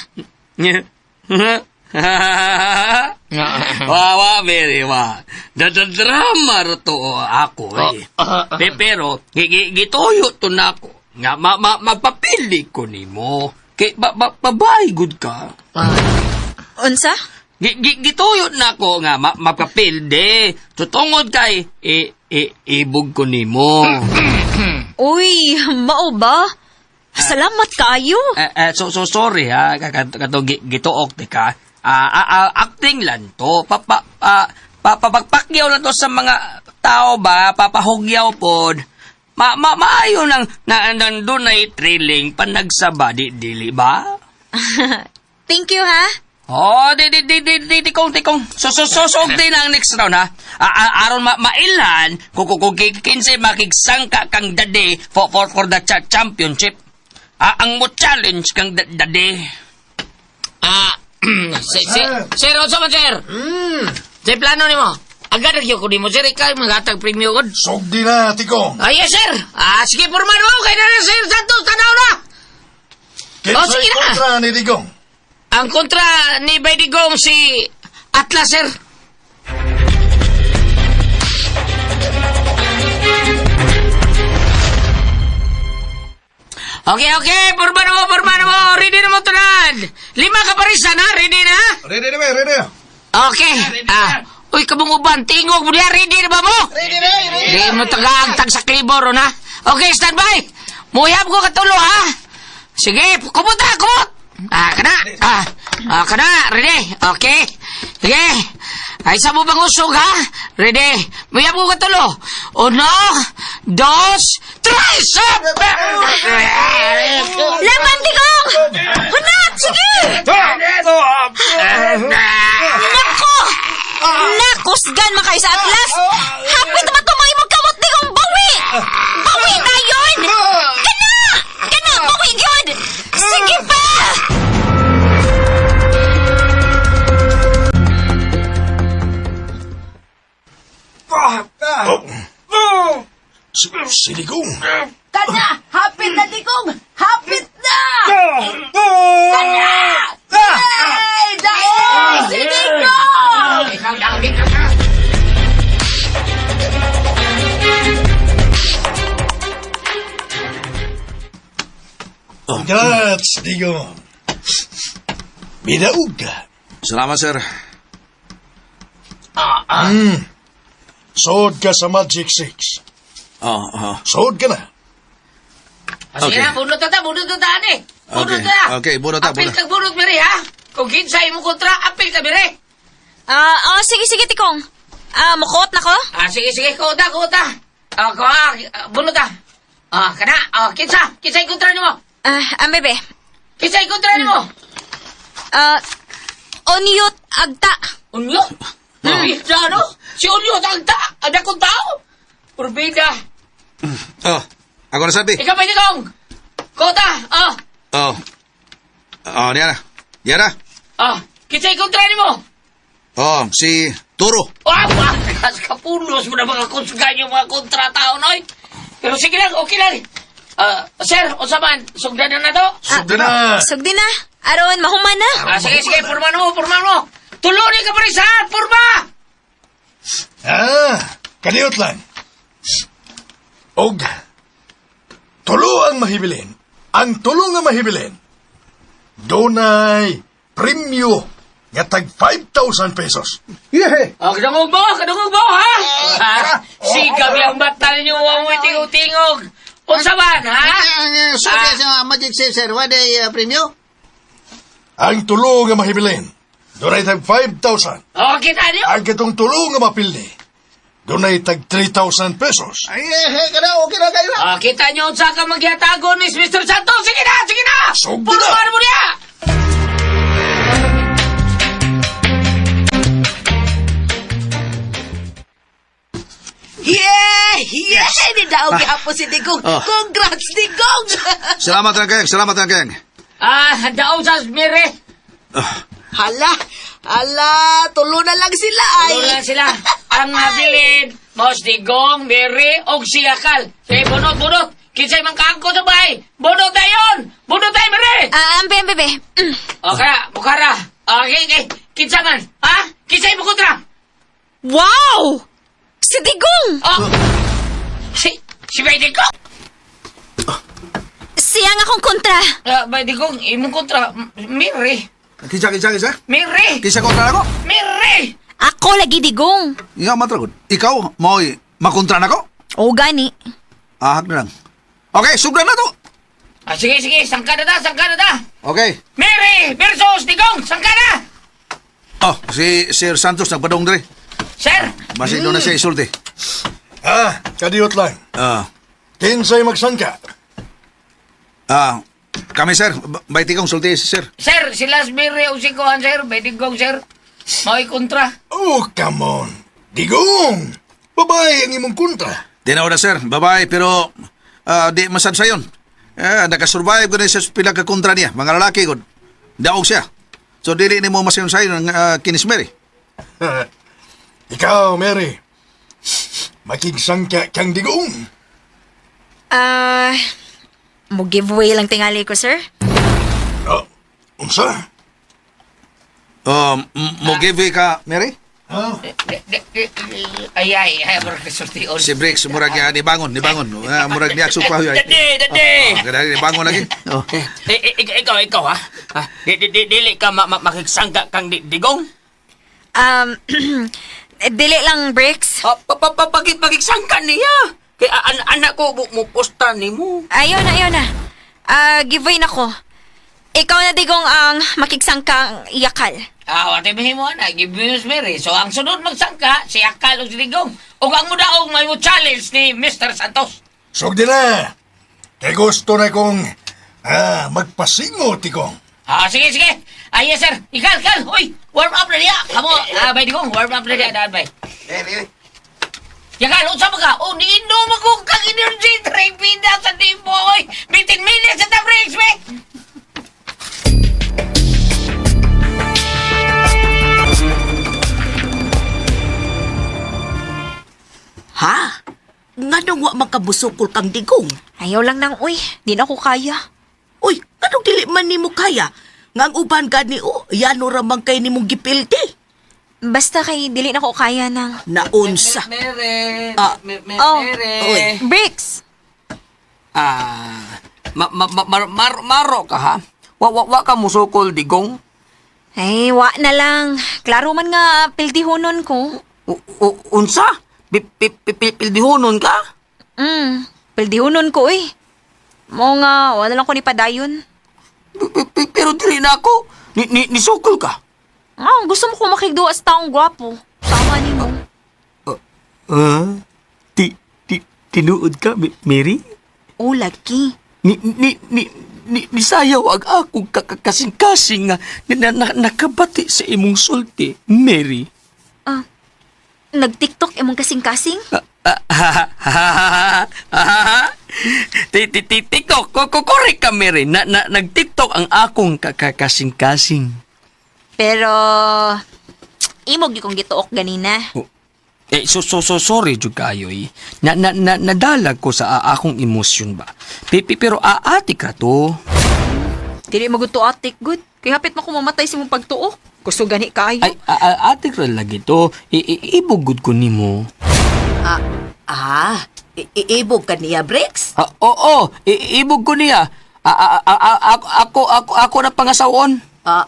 Wa, wa, Mary, wa. Dadadrama ra to ako, eh. Pero, gituyo to na ako. Nga, mapapili ko nimo. Kay, babae gud ka. Unsa? Gituyo na ako nga, mapapildi. Tutungod kay, ibog ko nimo. Uy, mao ba? Salamat kaayo. So sorry ha, kato gituok di ka. Acting lang to. Papapagpakyaw lang to sa mga tao ba, papahugyaw pod. Ma, ma, maayo nang na, nandun ay thrilling panagsaba, di, dili ba? Thank you ha. Oh, di di di di di di kong di kong. So din ang next round ha. Aron mailhan kung kinsay makigsangka kang dade for the championship. Ah, ang mo challenge kang dade. Ah, sir, unsa man, sir? Sa plano nimo? Agad ra gyud ko nimo, sir. Ikaw maghatag premyo gud. Sugdi na, Tikong. Ah, yes, sir. Ah, sige, porman mo. Kay na na, sir Santos, tanaw na. Kinsay sige na. kontra ni Digong. Ang kontra ni Baydigong si Atlas, sir. Okay, okay. Porma na mo, porma na mo. Ready na mo, tanan. Lima ka parisan, ha? Ready na? Ready na ba? Ready na. Okay. Ah, uy, kamong uban, tingog mo niya, ready na ba mo? Ready na, ready. Di mo tagaang tag sa klibor, na? Okay, stand by. Muhiyab ko katulo, ha? Sige, kumot na, kumot! Ah, kana. Ah, ah, kana, ready. Okay. Sige. Ay, sa mo bang usog, ha? Ready. Muhiyab ko katulo. Uno, dos, tres! Up! Laban, Digong! Hunat! Sige! Nako! Nakusgan man kayo sa atlas! Hapit naman ito mga imong kamot, Digong! Bawi! Bawi na yun! Kana! Kana! Bawi yun! Sige pa! Oh. Siligong. Kana! Hapit na, Digong! Hapit na! Kana! Ay! Daog si Digong! Ikaw, daw, ikaw. Congrats, Digong. Bidaog ka. Salamat, sir. Sood ka sa Magic Six. Oh, oh. Sood ka na. Ah, sige Okay. na, bunot na ta, bunot na ta, ani. Bunot Okay, na. okay, bunot ta, Apil bunot. kag bunot, Mary, ha? Kung kinsay mo kontra, apil ka, Mary. Ah, oh, sige, sige, Tikong. Ah, mukot na ko? Ah, sige, sige, kuta, kuta. Ah, kuha, bunot ta. Ah, kana, ah, kinsa, kinsa yung kontra nimo? Ah, ah, bebe. Kinsa yung kontra nimo? Ah, onyot agta. Unyo? Urbida, no? Si Unyo, ang ta, ang dakong tao. Urbida. Oh, ako na sabi. Ikaw pa, Digong. Kuta, ah, Oh. Oh, niya na. Niya na. ah, kinsa yung kontra nimo? Oh, si Turo. Ah, bakas kapulos mo na mga konsugan yung mga kontra tao, noy. Pero sige lang, okay lang. Ah, sir, unsa man, sugdan na na to? Sugdan na. Sugdi na. Aron, mahuman na. Ah, sige, sige, porma mo, porma mo. Tulungan ka pa rin sa porma! Ah, kaniot lang. Og, tulo ang mahibilin. Ang tulo nga mahibilin. Dunay premyo nga tag 5,000 pesos. Yeah. Oh, kadungog mo, kadungog mo, ha? Ha? Sigaw ang mata ninyo, ang tingog-tingog. Unsa man, ha? Sorry sa Magic Six, sir. What a premium? Ang tulo nga mahibilin. Dunay tag 5,000. Oh, kita niyo. Ang katong tulo nga mapildi. Dunay tag 3,000 pesos. Ay, eh, kada, okay na kayo. Oh, kita niyo unsa ka magyatago ni Mr. Santos. Sige na, sige na! Sugdan Porma na. na mo niya! Yeah! Yeah! Ni daog gihapon si Digong. Oh. Congrats, Digong! Salamat na keng, salamat na keng. Ah, daog sa Mire. Hala! Hala! Tulo na lang sila ay! Tulo lang sila. Ang nabilin, Mos Digong, Mary, og siyakal. Sige, bunot, bunot. Kinsay man kaangko sa bahay. Bunot tayo yun! Bunot tayo, Mary! Ah, ambe, ambe, be. Okay, bukara. Okay, okay. Kinsa man? Ha? Kinsay mo kontra? Wow! Si Digong! Oh! Si, si Bay Digong? Siya nga akong kontra. Ah, Bay Digong, imong kontra. Mary. Kinsa, kinsa, kinsa? Mary! Kinsa kontra nako? Mary! Ako lagi, Digong. Ikaw matragod. Ikaw, mo'y makontra nako? O gani. Ahak na lang. Okay, sugdan na to. Ah, sige, sige. Sangka na ta, sangka na ta. Okay. Mary versus Digong, sangka na! Oh, si Sir Santos nagpadong dre. Sir! Basi doon na siya isulti. Ah, kadiot lang. Ah, Kinsay magsangka. ah, kami sir, bayti kong sulti si sir. Sir, sila si Mary o si Kuhan, sir. Bay Digong, sir. Mao'y kontra. Oh, come on. Digong! Babae ang imong kontra. Di na na sir, bye-bye, pero di masad sayon. Eh, nakasurvive ko na siya sa pila ka kontra niya, mga lalaki ko. Daog siya. So dili nimo masayon sayon ang kinis Mary. Ikaw, Mary. Makigsangka kang digong. Ah, mo giveaway lang tingali ko, sir. Oh, unsa? Mo give ka, Mary? Oh. Ay, ay, ay, murag kasultion. Si Briggs, murag ni bangon, ni bangon. Ah, murag ni Aksu pa. Ay. Dadi, dadi. Kadali ni bangon lagi. Oh. Eh, eh, ikaw, ikaw, ha? Ha? Dili ka makigsangka kang Digong? Dili lang, Bricks. Ah, pakigsangka niya. Kay anak ko, mo posta nimo. Ayaw na, ayaw na. Ah, giveaway na ko. Ikaw na, Digong, ang makigsangkang yakal. Ah, wala mo na, give me Mary. So, ang sunod magsangka, si Akal o si Digong. O ang mudaong may mo challenge ni Mr. Santos. Sugdi na. Kay gusto na kong magpasingo, Tigong. Ah, sige, sige. Ah, yes, sir. Ikal, ikal. Uy, warm up na niya. Kamo, ah, bay Digong, warm up na niya. Daan, bay. Yakal, unsa ba ka? Oh, niinom ako kang energy drink pinda sa tipo, oy. 15 minutes sa breaks, be. Ha? Nganong wa makabusukol kang Digong? Ayaw lang nang, uy. Di na ako kaya. Uy, nganong dili man nimo kaya? Nga ang uban gani o, yano ra man kay nimong gipildi. Basta kay dili na ko kaya nang... Naunsa. Mary, Ah. Oh, Oy. Bricks! Ah, maro ka, ha? Wa, wa, wa ka musukol, Digong. Ay, wa na lang. Klaro man nga, pildihonon ko. Unsa? Pildihonon ka? Pildihonon ko, uy. Mo nga, wala lang ko ni padayon. Pero dili na ako. Nisukol ka. Ah, gusto mo ko makigduwa sa taong gwapo. Tama nimo. Ah, ti, ti, tinuod ka, Mary? Oh, lagi. Ni, ni, ni, ni, nisayaw ag ako kasing-kasing nga nakabati sa imong sulti, Mary. Nag-TikTok imong kasing-kasing? TikTok, correct ka, Mary. Na, na, nag-TikTok ang akong kasing-kasing. Pero, imog yung kong gituok ganina. Eh, so sorry, jud kayo, eh. Na, na, na, nadalag ko sa akong emosyon ba. Pero aati ka to. Dili maguto atik, good. Kaya hapit mo ko mamatay sa imong pagtuok. Gusto gani kaayo. Ay, aati ka lagi to. Ibugod ko nimo. Ah, ibog ka niya, Bricks? Ah, oo, ibog ko niya. Ako na pangasawon. Ah,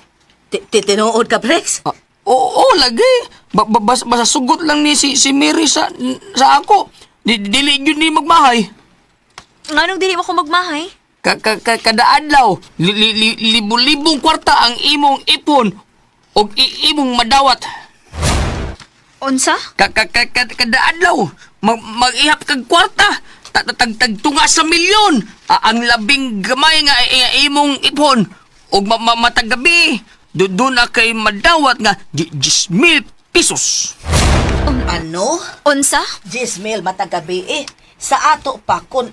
tinuod ka, Bricks? Ah, oo, lagi. Basta sugot lang ni si Mary sa ako. Dili yun ni magmahay. Nganong dili mo ko magmahay? Kada adlaw, libo-libong kwarta ang imong ipon og imong madawat. Unsa? Kada adlaw, mag-ihap kag kwarta, tagtunga sa milyon. Ang labing gamay nga imong ipon og matag gabi, doon na kay madawat nga 10,000 pesos. Ano? Unsa? 10,000 matagabi eh. Sa ato pa kun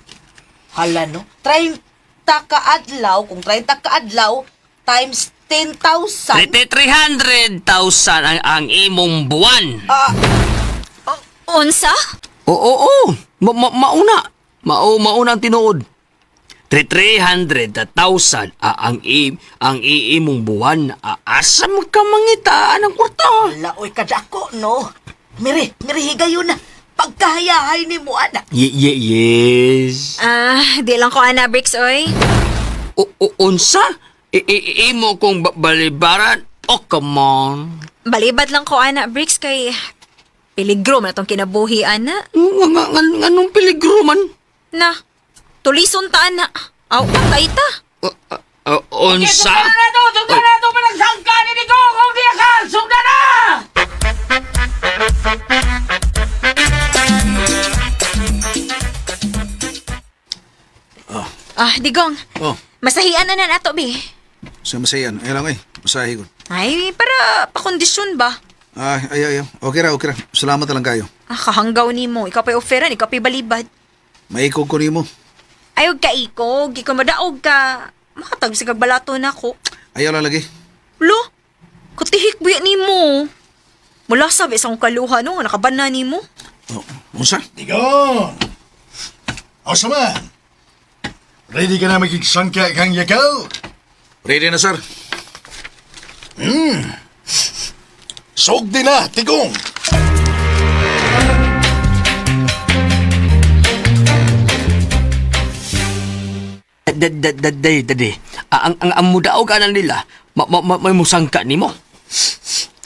hala no, 30 ka adlaw, kung 30 ka adlaw times 10,000. 300,000 ang imong buwan. Ah, Unsa? Oo, oo. Mauna. Mauna ang tinuod. 300,000 ang iimong buwan. Asa mo ka mangitaan ang kwarta? hala oy kadako no. Miri, miri higayon na. Pagkahayahay ni mo ana. Yes. Ah, di lang ko ana, Bricks, oy. Unsa? Imo kong balibaran? Oh, come on. Balibad lang ko ana, Bricks, kay peligro man atong kinabuhi ana. Anong peligro man? Na, tulison ta ana. Aw, patay ta. Unsa? Sugdan na to! Sugdan na to! Panagsangka ni Digong! Kung di Akal! Sugdan na! Ah, Digong. Oh, Masahian na na nato, bi. sa masayan. Ay lang eh. Masahe ko. Ay, para pakondisyon ba? Ay, ay, ay. Okay ra, okay ra. Salamat na lang kayo. Ah, kahanggaw nimo. Ikaw pa'y offeran, ikaw pa'y balibad. Maikog ko nimo. Ayaw ka ikog, ikaw madaog ka. Makatag sa kagbalato na ko. Ayaw lang lagi. Lo, kutihik buya nimo. Mula sabi sa akong kaluha no, nga nakabana nimo. Oh, unsa? Digong! O sama! Ready ka na makigsangka kang yakal? Ready na, sir. Sugdi na, Tigong. Dade, dade. Ang mudaog ana nila, ma, ma, ma, may musangka nimo.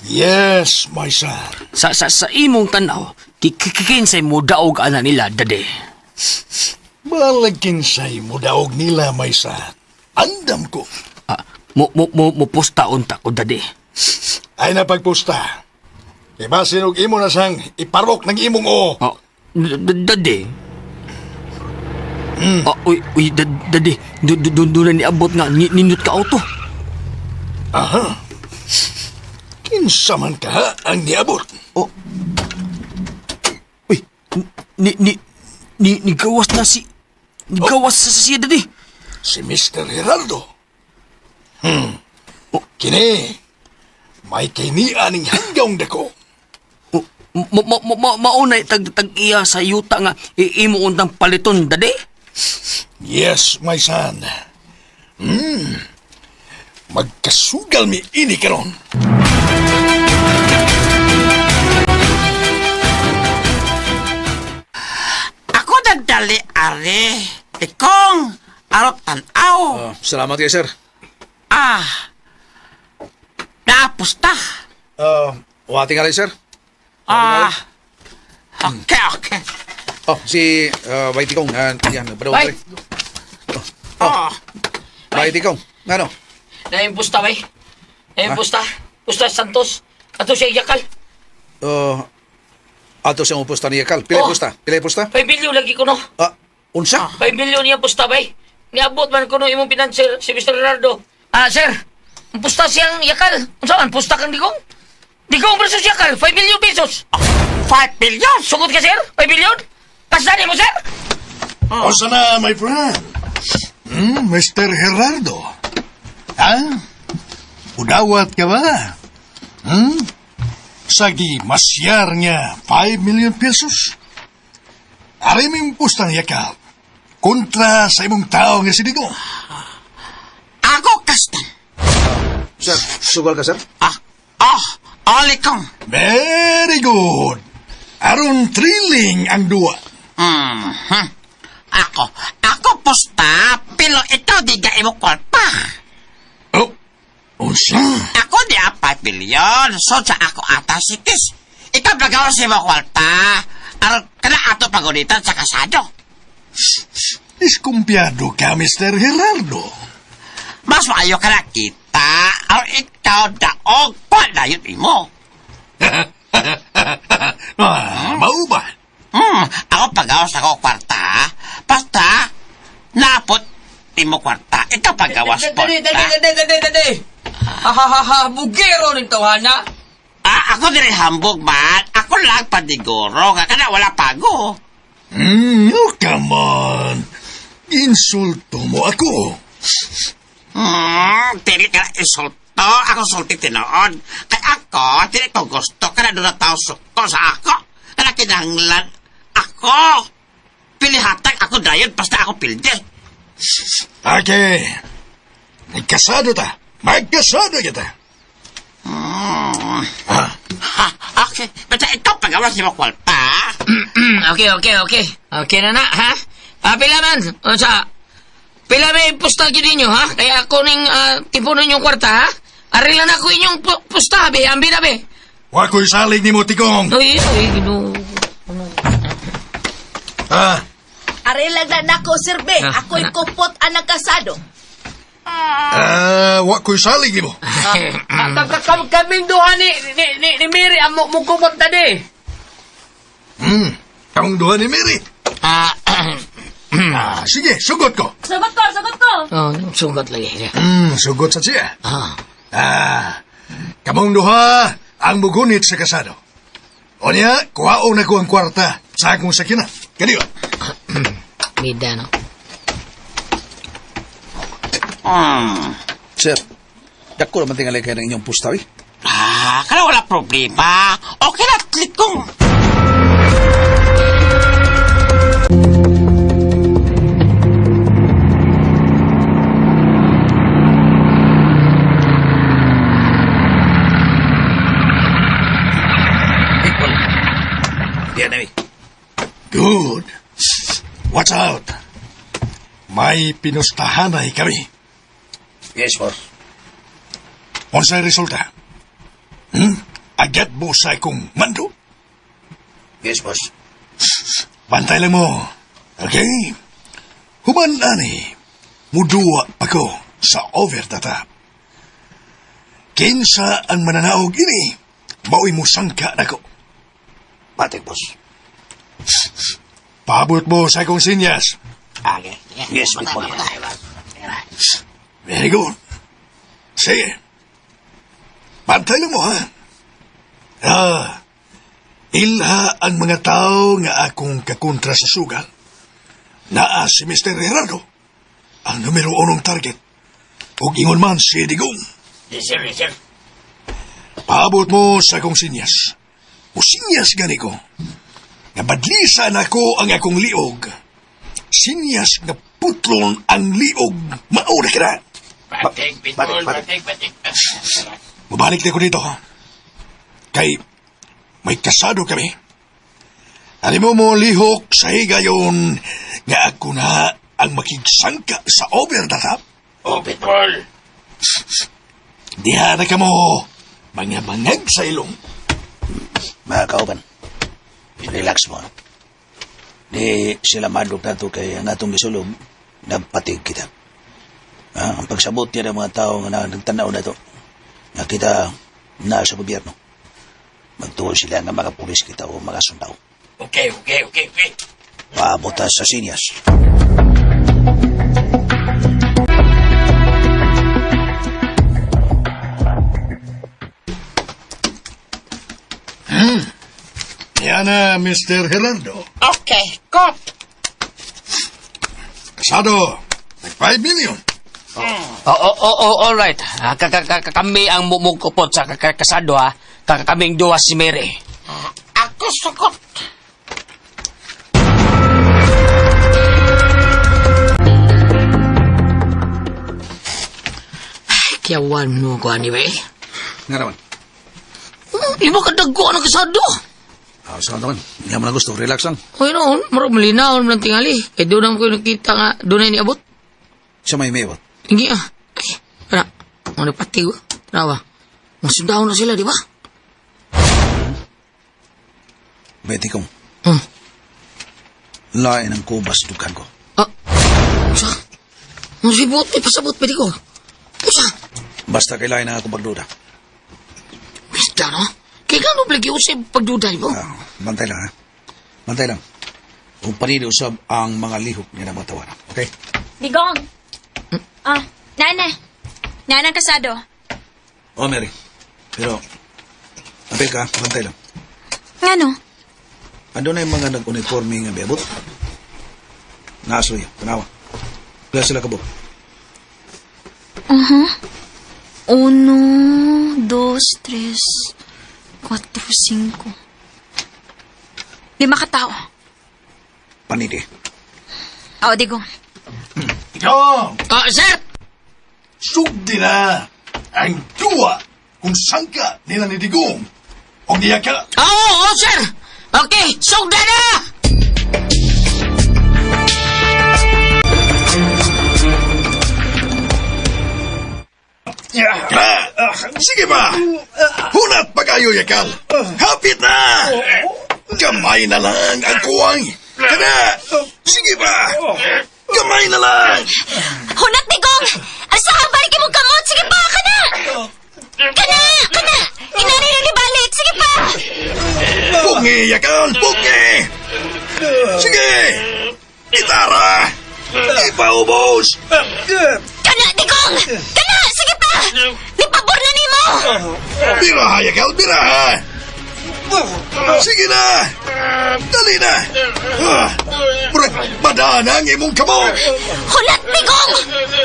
Yes, my son. Sa imong tanaw, kikikinsay mudaog ana nila, dade. Balag kinsay mo daog nila, my son. Andam ko. Ah, mo mo mo mo posta unta ko, dade. Ay napagpusta. Iba sinog imo na sang iparok ng imong oo. Oh, dade. Ah, uy, uy, dade. Do na niabot nga nindot ka auto. Aha. Kinsa man ka ang niabot. Oh. Uy, ni ni ni ni gawas na si ni gawas sa siya, dade. Si Mr. Geraldo. Oh. Kini, may kinianing hanggang dako. Oh, Ma, ma, ma, ma, maunay tag tag iya sa yuta nga imo untang paliton, dade. Yes, my son. Magkasugal mi ini karon. Ako nagdali, are. Ikong, arot tanaw. Oh, salamat kay sir. Ah, naapos ta. Wati nga rin, sir. Ah, okay, okay. Oh, si Bay Tikong. Yan, nagpadaw Bay! pre. Oh, Bay Tikong. Ano? Naimpusta, bay. Naimpusta. Pusta Santos. Ato siya yakal. Ato siyang upusta ni Yakal. Pila Oh. pusta? Pila pusta? 5 billion lagi ko no. Ah, unsa? 5 billion niya pusta, bay. Niabot man kuno imong pinanser si Mr. Gerardo. Ah, sir. Ang pusta siyang yakal. Unsa man pusta kang digong? Digong versus yakal, 5 billion pesos. 5 billion. Sugod ka, sir? 5 billion? Kasdani mo, sir? Osa na, my friend? Mr. Gerardo. Ha? Udawat ka ba? Hmm? Sagi masyar nga 5 million pesos? Ari mong pustang yakal kontra sa imong tao nga si Digong. Ako kastan. Sir, sugal ka, sir? Ah, oh, oli kong. Very good. Aron thrilling ang duwa. Mhm. Ako pusta, pero ikaw di ga imo kwarta. Oh, unsa? Ako di a 5 billion, so sa ako ata sikis. Ikaw bagaw si mo kwarta. Aron kana ato pagunitan sa kasado. Iskumpiyado ka, Mr. Gerardo. Mas maayo ka na kita, aron ikaw daog pa na yun imo. Ah, mao ba? Ako pagawas ako kwarta, basta napot imo kwarta, ikaw pagawas Dade, dade, kwarta. dade, dade, dade. Ha ha ha ha, bugero ning tawhana. Ah, ako diri hambog man, ako lang padiguro, nga kana wala pago. Oh, come on. Insulto mo ako. Dili ka na insulto, ako sulti tinuod. Kay ako, dili ko gusto, kana doon na tao suko sa ako. Kana kinahanglan ako. Pilihatag ako dayon, basta ako pilde. Okay. Nagkasado ta. Magkasado kita. Ah, Ha, okay. Basta ikaw pagawas ni mo kwarta. Okay, okay, okay. Okay na na, ha? Ah, pila man. Unsa? Pila may pusta gyud ninyo, ha? Kaya ako ning tipunon yung kwarta, ha? Arila na ko inyong pusta, be. Ambi na, be. wa ko'y salig ni mo, Tigong. Uy, uy, ginoo. Ah, Are lang na nako, sir be. Ah, Ako'y ana. kupot anang kasado. ah, wa ko'y salig ni mo. Kaming duha ni Mary ang mukupot, dade. Kamong duha ni Mary. Ah, Ah, sige, sugot ko. Sagot ko, sagot ko. oh, sugot lagi. Sugot sa siya. Ah. Ah, kamong duha ang mugunit sa kasado. O niya, kuhaon na ko ang kwarta sa akong sakina. Kaniyo. Mida, no? Sir, dako naman tingali kayo ng inyong pusta, eh. Ah, kana wala problema. Okay na, klikong. Watch out. May pinustahanay kami. Yes, boss. Unsay resulta? Hmm? Agat mo sa akong mando? Yes, boss. Bantay lang mo. Okay? Human ani, muduwa pa ko sa over the top. Kinsa ang mananaog ini, mao'y musangka nako. Batik, boss. Paabot mo sa akong sinyas. Okay. Yes, big boy. Very good. Sige. Bantay lang mo, ha? Ah, ilha ang mga tao nga akong kakontra sa sugal. Naa si Mr. Gerardo, ang numero unong target. Ug ingon man si Digong. Yes, sir, yes, sir. Paabot mo sa akong sinyas. O sinyas gani ko. Nga badlisa na ko ang akong liog. Sinyas nga putlon ang liog. Mauna ka na. Batik, big Batik, boy, batik. batik, batik. Mabalik na ko dito. Kay may kasado kami. Alam mo lihok sa higayon nga ako na ang makigsangka sa over the top. Oh, big boy. Diha na ka mo, mga mangag sa ilong. Mga kauban, relax mo. Di sila madlok na to kay ang atong gisulog, nagpatig kita. Ah, ang pagsabot niya ng mga tao nga nagtanaw na to, nga kita na sa gobyerno. Magtuo sila nga mga pulis kita o mga sundao. Okay. Paabot ta sa sinyas. Yan na, Mr. Gerardo. Okay, go. Kasado, nag 5 million. Oh, all right. Ah, kami ang mumukupot sa kasado, ha. Kaming duwa si Mary. Ako sukot. Kiyawan mo ko, anyway. Nga naman. Lima ka dagko ang kasado. Ah, saan naman? Hindi mo na gusto. Relax lang. Uy, noon, marag malinaw naman tingali. Eh, doon naman ko nakita nga, doon na iniabot. Sa may mayabot. Hindi ah. Ay, wala. Mga nagpatig. Tanawa. Masundaw na sila, di ba? Beti kong. Hmm. Lain ang kubas dukan ko. Ah, usa. Masibot, may pasabot, pwede ko. Usa. Basta kailangan na ako pagduda. Bista, no? Kaya ka no, blagi usay pagduday mo. Ah, bantay lang, ha? Bantay lang. Kung panili usab ang mga lihok niya na mga tawanan. Okay? Digong! Ah, nana. Nana ang kasado. Oh, Mary. Pero, apil ka, bantay lang. Ngano? Ando na yung mga nag-uniforme nga bebot. Naaso yun, tanawa. Kaya sila kabuk. Uno, dos, tres, cuatro, cinco. 5 ka tao. Panili. Oo, Digong. Ikaw, Ah, sir! sugdi na ang duwa kung sangka nila ni Digong. O niya ka. Oo, oh, sir! Okay, sugda na! Kra! Sige ba? Hunat pa kayo, yakal. Hapit na! Gamay na lang ang kuwang. Kana! Sige ba? Gamay na lang! Hunat, Digong! Asa balik mo kamot! Sige pa, kana! Kana! Kana! Inari na balik! Sige pa! Bungi, yakal! Bungi! Sige! Gitara! Ipaubos! Kana, Digong! Kana! Sige pa! Nipabor na nimo! Biraha, yakal! Biraha! Sige na! Dali na! Ah, Murag badana ang imong kamot! Hunat, Digong!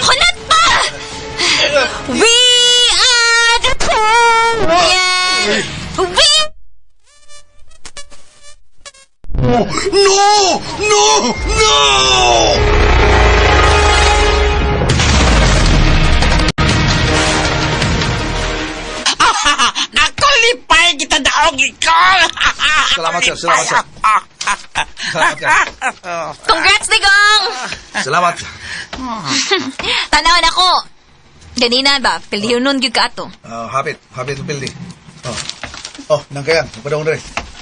Hunat pa! We are the champion! We No! No! No! Ako lipay kita daog ikaw. Salamat, sir. Salamat, sir. Salamat ka. Congrats, Digong! Salamat. Tanaw na ko. Ganina ba? Pilhiunon gyud ka ato. Ah, hapit, hapit ang pildi. Oh. Oh, nang kayang, padong dre.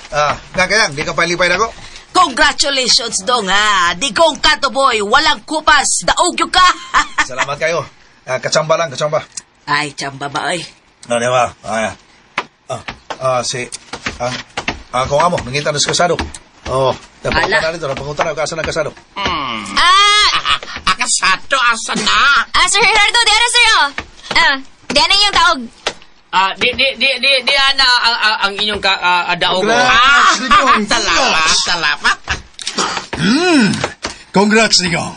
Ah, nang kayang, di ka palipay na ko. Congratulations, dong ha. Digong ka to, boy. Walang kupas. Daog yun ka. Salamat kayo. Ah, katsamba lang, katsamba. Ay, tsamba ba, ay. Ano di ba? Ah, ah, ah, si, ang, ang kung amo, nangita na sa kasado. Oh, Ala. napangutan na dito, napangutan na, kaasa ng kasado. Ah! Akasado, asa na? Ah, Sir Gerardo, di ara sir oh. Ah, di ana iyong taog. Ah, di di di di di ana ang, ang, ang inyong ka, daog. Congrats, Digong! Salamat, salamat. Congrats, Digong!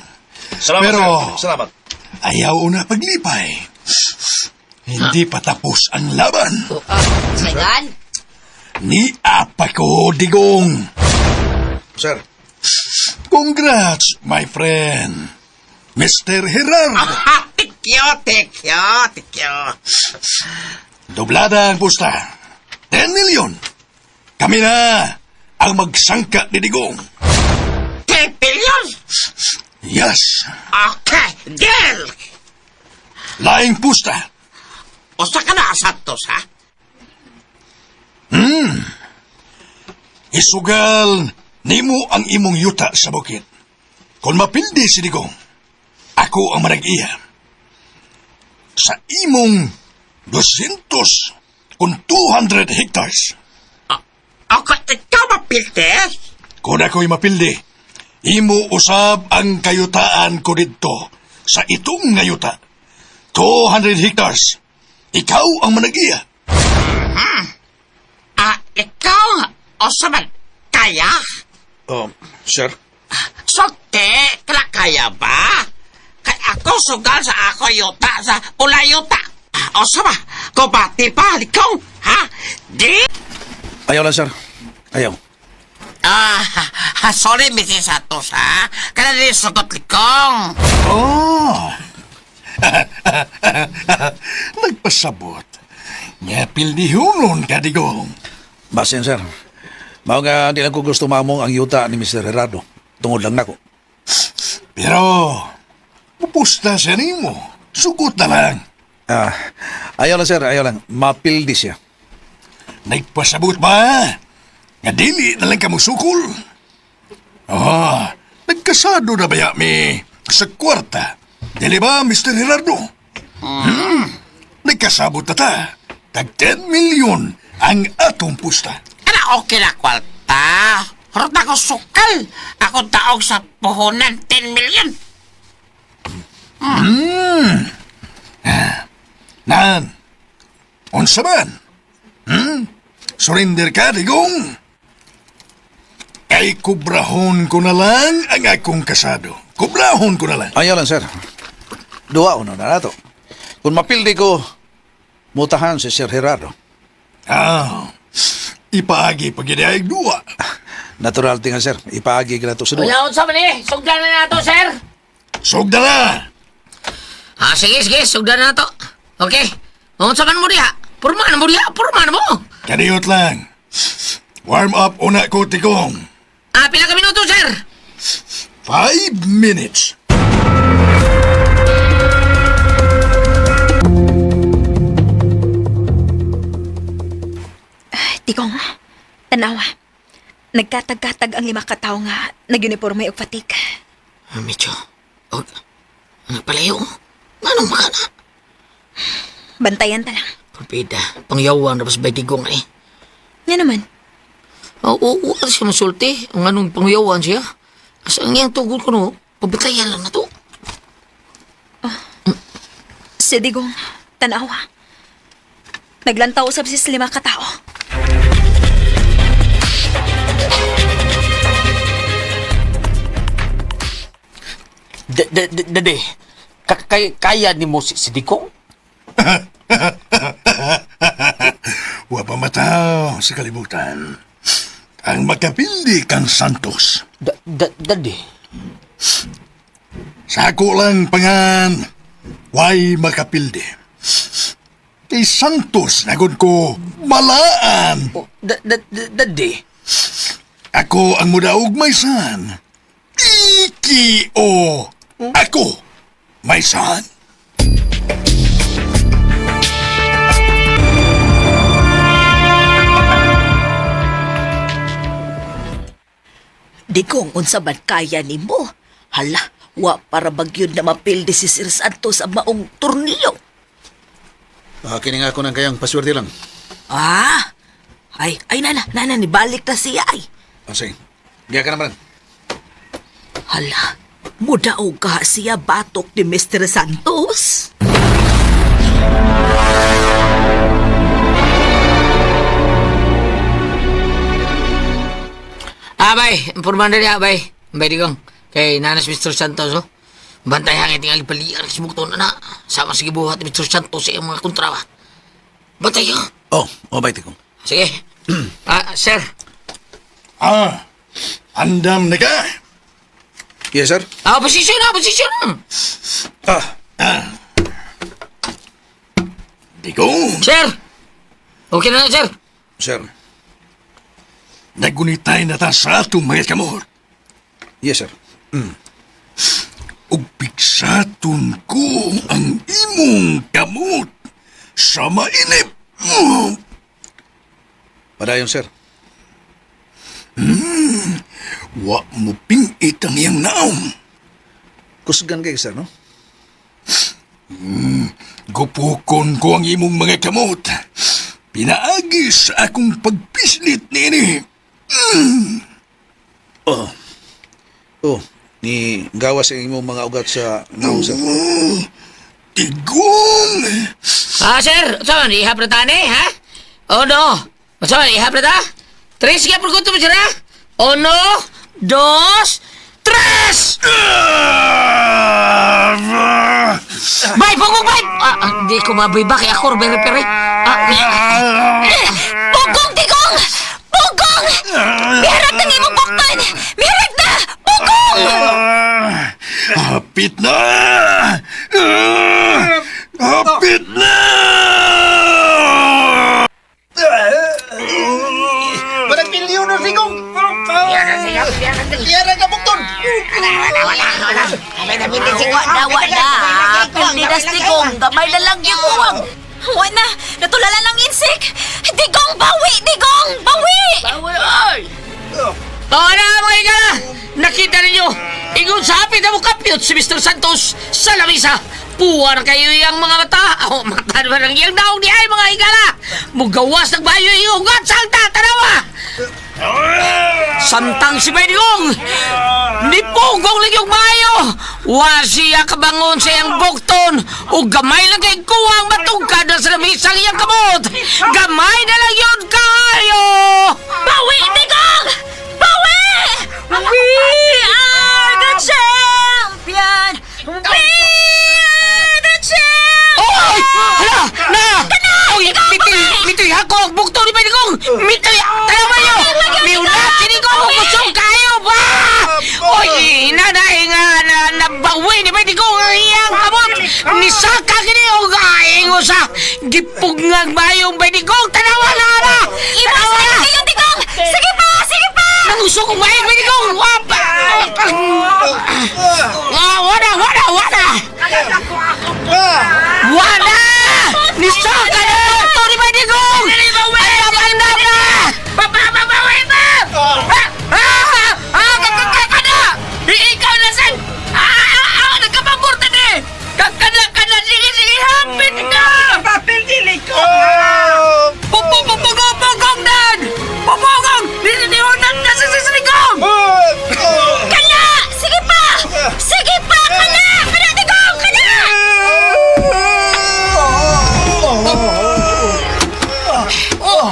Salamat, Pero- sir. Salamat. Ayaw una paglipay. Hindi pa tapos ang laban. Sayan. Ni apa ko, Digong. Sir, Congrats, my friend. Mr. Gerardo. Ah, thank you, thank you, thank you. Doblada ang pusta. 10 million. Kami na ang magsangka ni Digong. 10 billion? Yes, Okay, deal! laing pusta. Usa ka na, Santos, ha? Isugal nimo ang imong yuta sa bukid. Kung mapildi si Digong, ako ang manag-iya. Sa imong 200 kung 200 hectares. Okay, ikaw mapilti? Kung ako'y mapildi, imo usab ang kayutaan ko didto sa itong nga yuta. 200 hectares. Ikaw ang managiya. Ah, ikaw, usa man, kaya? oh, sir. Sulti, kala kaya ba? Kay ako sugal sa ako yuta, sa pula yuta. Usa ba, kubati pa, ikaw, ha? Di? Ayaw lang, sir. Ayaw. Ah, sorry, Mrs. Santos, ha? Kada di sugot likong. Oh! Nagpasabot. Nga pildihunon ka, Digong. Basin, sir. Mao nga, di lang ko gusto mamong ang yuta ni Mr. Gerardo. Tungod lang nako. Pero, pupusta siya nimo. Sugot na lang. Ah, ayaw lang, sir. Ayaw lang. Mapildi siya. Nagpasabot ba? Nga dili na lang ka musukol. Ah, nagkasado na ba mi sa kwarta? Dili ba, Mr. Gerardo? Hmm? Nagkasabot na ta. Tag 10 milyon ang atong pusta. Kana okay na kwalta. Hurot na ako sukal. Ako taog sa puhunan 10 million. Nan, unsa man? Hmm? Surrender ka, Digong? Kay kubrahon ko na lang ang akong kasado. Kubrahon ko na lang. Ayaw lang, sir. Duwa na na nato. Kung mapildi ko, mutahan si Sir Gerardo. Ah, ipaagi pag duwa. Natural tinga, sir. Ipaagi ka na to sa duwa. Wala unsa man eh. Sugdan na nato, sir. Sugda na! Ah, sige, sige, sugdan na nato. Okay. Unsa man mo diha? Porma na mo diha, porma na mo. Kadiyot lang. Warm up una ko, Tikong. Ah, pila ka minuto, sir? 5 minutes. Digong, tanawa. Nagkatag-katag ang lima ka tawo nga nag-uniforme og fatik. Ah, Medyo. Og, nagpalayo. Manong makana? Bantayan ta lang. Pulpida, pangyawan na bay digong eh. Nga naman, Oo, oo, oo, siya masulti. Ang anong pangyawan siya. Asa ang iyang tugod ko no, pabitayan lang na to. si Digong, tanawa. Naglantaw usab si lima ka tao. Dade, kaya ni mo si Digong? Wa pa mataw sa kalibutan. Ang makapildi kang Santos. Dade, Sako lang pangan. Way makapildi. Kay Santos nagod ko malaan. oh, dade. Ako ang mudaog, my son. EKO. Ako, my son. Digong, unsa man kaya nimo? Hala, wa para bagyod na mapildi si Sir Santos sa maong torneo. Ah, kini nga ako ng kayang paswerte lang. Ah, ay, ay nana, nana, nibalik na siya ay. Ah, sige. Giya ka naman. Hala, mudaog ka siya batok ni Mr. Santos. Ah, bay, informando niya, bay. Bay, digong. Kay nanas Mr. Santos, oh. Bantay hangin tingali paliar si Bukton na. Sama sa gibuhat ni Mr. Santos sa iyong mga kontra, ba. Bantay, oh. Oh, oh, bay, tikong. Sige. Ah, sir. Ah, andam na ka. Yes, sir. Ah, posisyon na, posisyon na. Ah, Digong, Sir. Okay na na, sir. sir. nagunitay na ta sa atong mga kamot. Yes, sir. Ug pigsaton ko ang imong kamot sa mainip. Padayon, sir. Wa mo pingit ang iyang naong. Kusgan kay sir, no? Gupukon ko ang imong mga kamot. Pinaagi sa akong pagpislit niini. Oh. Oh, ni gawas ang imong mga ugat sa naong, sir. Oh, Tigong! Ah, sir. Saan man, ihap na tani, ha? Oh, no. Saan man, ihap na ta? Tres ka por mo, sir, ha? Uno, dos, tres! Bay, pugong, bay! Ah, ah, di ko maboy ba? Kaya ako, very, very. Ah, Pugong, Digong! Pugong! Miharap na imong bukton! Miharap na! Pugong! Hapit na! Ah, Hapit na! Parang milyon na sigong! Yara ka bukton! Wa na, wa na. Pildi na si Digong, gamay na lang yung uwang. Wa na! Natulala ng insect! Digong, bawi! Digong, bawi! Oh, na, mga igala! Nakita ninyo, ingon sa hapit na mukapyot si Mr. Santos sa lamisa. Puwar kayo iyang mga mata. Oh, mata naman ang iyang daong di ay, mga igala. Mugawas ng bayo iyong ugat sa tanawa. Samtang si Benigong, nipugong ligyong mayo. Wa siya kabangon sa iyang bukton. O gamay lang kay kuwang matungkad na sa lamisa ang iyang kamot. Gamay na lang yun kayo! Bawi, Digong! Bawi! We are the champion! We are the champion! Oy! Hala! Na! Oy! Mitoy! Mitoy! Hako! Ang bukto ni Benigong! Mitoy! Tanawa niyo! Miunat! Sini ko! Kusog kayo ba? Oy! Nanay nga na nabawi ni Benigong ang iyang kamot! Nisaka kini o kaingo sa gipugngang mayong Benigong! Tanawa na na! Iwas na kayo, Digong! Sige pa! Sige pa! Nangusok kong mayong Benigong! Wapa! Ah, wala! Wala! Wala! Wala! Nisaka na ito ni Benigong! Ay, abanda na! Bababawi ba? Ah! Ah! Ah! Kakana! Ikaw na san! Ah! Ah! Ah! Nagkapamurta ni! Kakana! Kana! Sige! Sige! Hapit ka! Papildili ko! Pupupugong! Pugong dan! Pupugong! Niliniwan na sa sisiligong! Kana! Sige pa! Sige pa! Kana! Kana, Digong! Kana!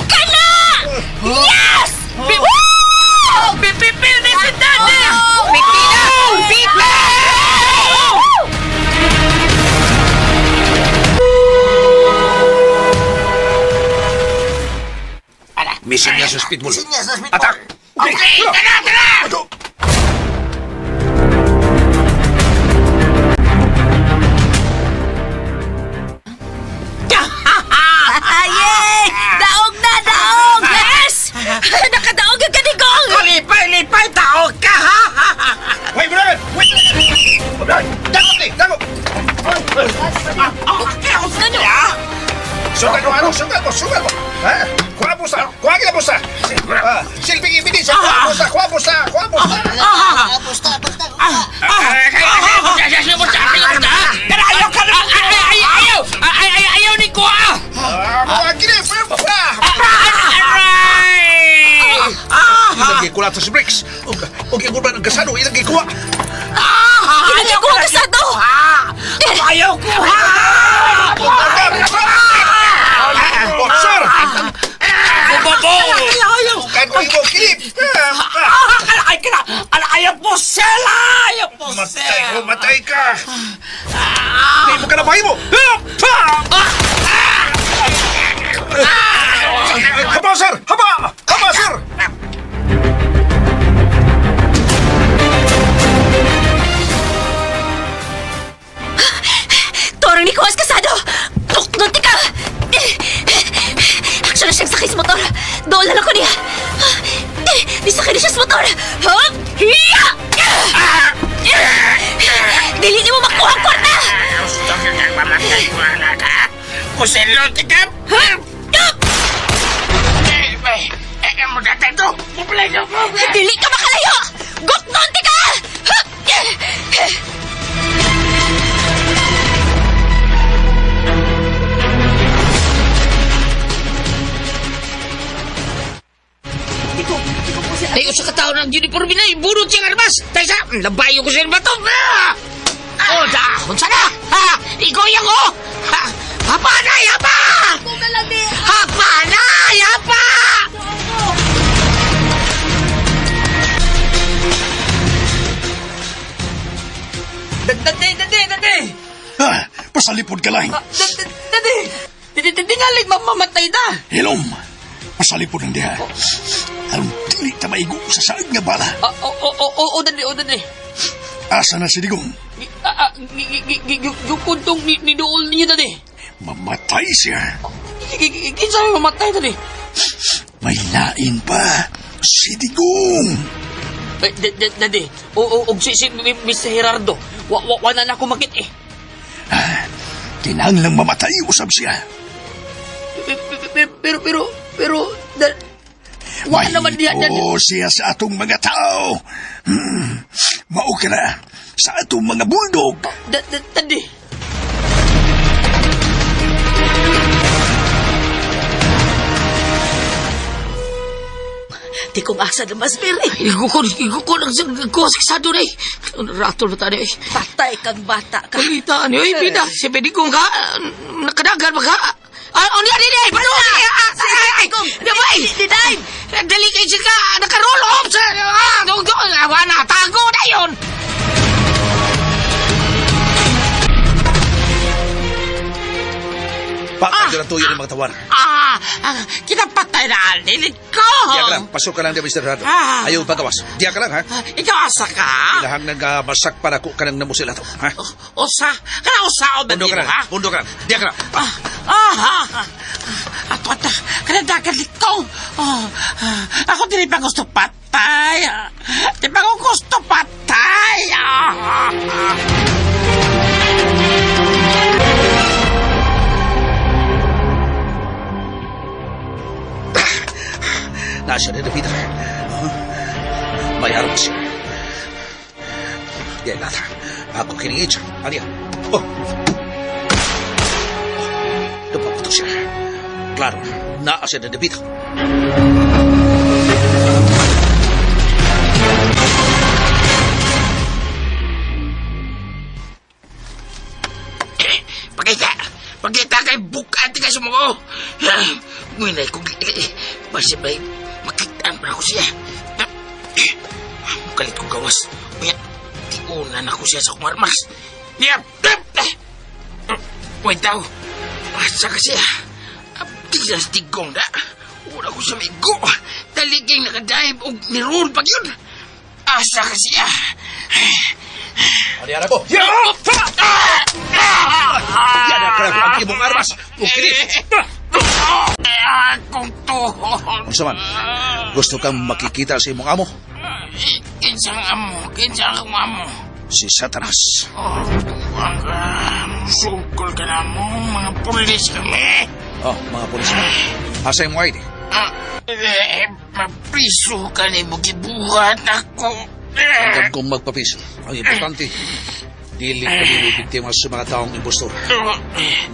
Kana! Yes! Woo! Pipipil ni si Daddy! Pipila! Pipila! Mission niya sa speedball. Atak! Okay, tara, tara! Ato! Yay! Daog na, daog! Yes! Nakadaog yung ka, Digong! Kalipay Ano, ano, sugal mo, sugal mo. Ha? Kuha mo sa, kuha kita mo sa. Ah, silbing ebidensya, kuha mo sa, kuha mo sa, kuha mo sa. Pusta, pusta. Ayaw ka na! Ayaw! Ayaw ni ko ah! Ah, kuha kini, ah. Aray! Ilang gikuha sa bricks. Og og yung urban ang kasano, ilang gikuha. Ilang ko ang kasado! Ayaw ko ha! Oh, sir! Bobo! Ayaw! Kahit ko imo kilip. Ay, kala! Ayaw po sila! Ayaw po Matay ko, matay ka. Hindi mo ka na mo. Haba, sir! Haba! Haba, sir! Torang ni Kuas kasado! Tuknunti ka! Aksyon na siyang sakay sa motor! Doon na lang ko niya! Di sakay na siya sa motor! Hup! Hiya! Dili niyo mo makuha ang kwarta! Gusto ka kang mamatay ko anak ha? Kusilot ka! Hup! Eh, eh, eh, magdatay ko! Bubulay ko! Dili ka makalayo! Guknunti ka! Hup! Ay, usa ka tao ng uniforme na, ibunot siyang armas! Tayo sa, labayo ko siya bato! Ah! Oh, da, unsa na? Ha? Igoyang ko! Ha? Hapa na, hapa! Hapa na, hapa! Dade, dade, dade! Ah, pasalipod ka lang. Dade, dade! Dade, dade nga lang, mamamatay na! Hilom. Pasalipod ang diha. Aron dili ta maigo sa saad nga bala. Ah, oh, oh, oh, oh, oh, dade, oh, dade. Asa na si Digong? Ah, ah, Gukudtong ni Dool niyo, dade. Mamatay siya. Kinsa may mamatay, dade? May lain pa. Si Digong. Eh, Dade, o, o, og si, si Mr. Gerardo, wa, wa, wa na na ako makit eh. Kinahanglang mamatay usab siya. Pero, pero, pero, pero, da, wa naman diha, dade. Mahito siya sa atong mga tao. Mao ka na sa atong mga bulldog. Da, da, dade. Di kong asa na mas, Mary. Igukon, igukon ang ko sa kasado na eh. Ratol ba tayo eh? Patay kang bata ka. Balita niyo, eh, bida. Si Pedigong ka, nakadagan ba ka? Ah, oh, niya, niya, niya, Si Digong! Dabay! Diday! Dali kayo siya ka, naka-roll off sa, ah, dog, dog, awa na, tago na yun! Patay ah! na tuyo ng mga tawan. Ah, ah, kinapatay na alilit ko! Diya ka lang, pasok ka lang diya, Mr. Rado. Ah. Ayaw pagawas. Diya ka lang, ha? Ah, Ikaw asa ka? Ilahang nagmasak para ko ka nang namusil ato, ha? Usa, kana usa o ba Pundo ka mo, lang, ha? pundo ka lang. Diya ka lang. Ah, ah, ah, ah. Ato, ato, kana dagat likong. Oh, ah, ako dili pa gusto patay. Ah, Di pa ko gusto patay. Ah, ah, ah. Nasa na Peter. Huh? May armas siya. Diya lata. Ako kiningit siya. Ano yan? Oh! Napaputo siya. Klaro, naa siya na Peter. Pakita! Pakita kay bukat ka sumuko! Ngunay kong basi ba makitaan pa ako siya. Kalit kong gawas. Unya, tiunan ako siya sa akong armas. Yap! Wait daw. Asa ka siya? Abdi sa tigong na. Wala ko sa migo. Taliging nakadive og niroon pag yun. Asa ka siya? Ano yan ako? Yan ang karap ang imong armas. Ug kini. Akong tuhod. Unsa man? Gusto kang makikita sa imong amo? Kinsang amo, kinsang akong amo. Si Satanas. Oh, tuwang ka. Sukol ka na mo, mga pulis kami. Oh, mga polis mo. Asa yung ID? Eh, mapriso ka ni mo gibuhat ako. Hanggang kong magpapiso. Ang importante, dili ka mo biktima sa mga taong impostor.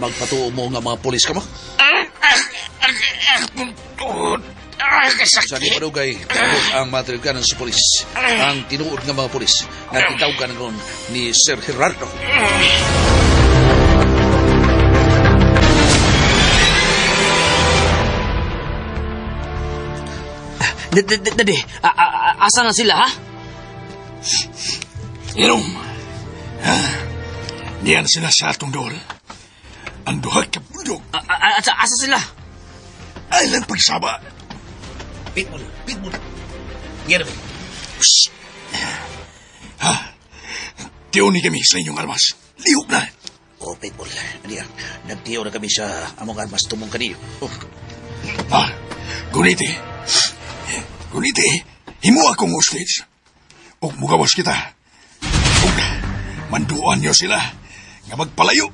Magpatuo mo nga mga polis ka mo. Akong tuhod. Ah, Sa di kasakit. padugay, kaabot ang matriganan sa polis. Ang tinuod nga mga polis nga titawgan ngayon ni Sir Gerardo. Dadi, asa na sila, ha? Inom. Ha? Niyan sila sa atong dool. Ang duha ka bundok. Asa sila? Ay lang pagsaba. Pitbull, pitbull. Jeremy. Shh. Ha? Tiyon ni kami sa inyong armas. Lihok na. Oh, pitbull. Ano yan? Nagtiyo na kami sa among armas tumong kaniyo. Oh, Ha? Guniti. Guniti. Himo akong hostage. Og mugawas kita. Og manduan niyo sila nga magpalayo.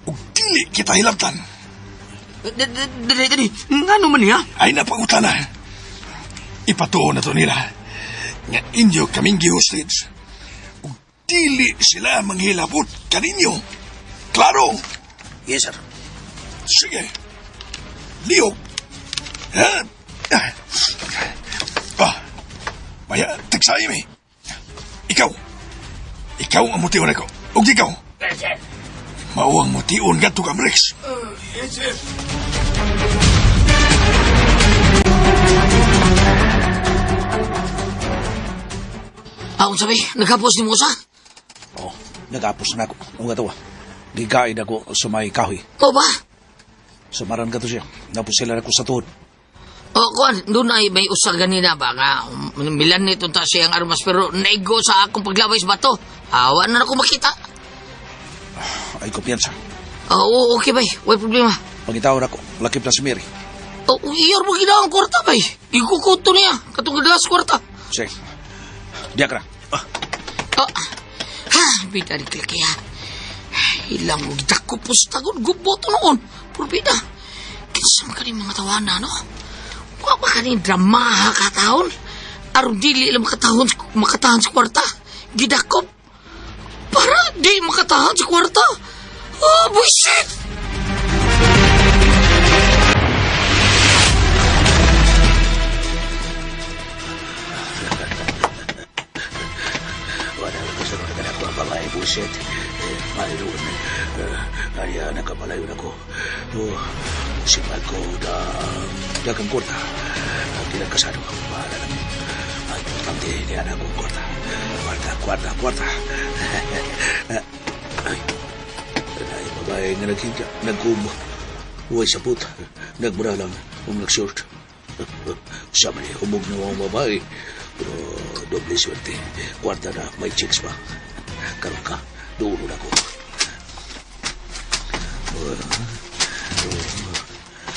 Og dili kita hilabtan. Dadi, dadi, ngano man niya? Ay napangutana. Ipatuo na to nila nga inyo kaming gi-hostage. Ug dili sila manghilabot kaninyo. Klaro? Yes, sir. Sige. Lihok. Ha? Ah, maya, tagsayo mi. Ikaw. Ikaw ang mutiyon ako. Ug ikaw. Mao ang mutiyon ngadto ka, Rex. Yes, sir. Akong sabi, nagkapos ni Musa? Oh, nagapos na ako. Ang katawa. Gigain ako sa may kahoy. O ba? Sumaran ka to siya. Napusila ako sa tuhod. O, kuan, doon ay may usa ganina ba nga, milan nito ta siyang armas pero naigo sa akong paglaway sa bato. Awa na ako makita. Ay, kumpiyansa. Oo, okay bay, way problema. Pangitawon ako. Lakip na si Mary. O, iyor mo ginawa ang kwarta bay. Ikukuto niya, katong galas kwarta. Sige. Diya ka na. Ah, Oh, ha, bida ni klaki ha. Ilang og dako pustagon guboto noon. Puro bida. Kinsa man kani mga tawana no? Wa ba kani dramaha ka taon? Aron dili lang makatahon makatahan sa kwarta. Gidakop. Para di makatahan sa kwarta. Oh, bullshit! Wala ko sa mga kanak ko ang babae, bullshit. Eh, mayroon. Eh, ay, nakapalayo na ko. Oh, sipag ko na dagang kwarta. Ang kinagkasado ko, bahala lang. Ang importante, niya na akong kwarta. Kwarta, kwarta, kwarta. Ay, ay, babae nga naghinga, nagkum. Uy, sa put, nagmura lang, um nag-short. Sama niya, humog na mga babae. Pero doble swerte. Kwarta na, may chicks pa. Karoon ka, dulo na ko.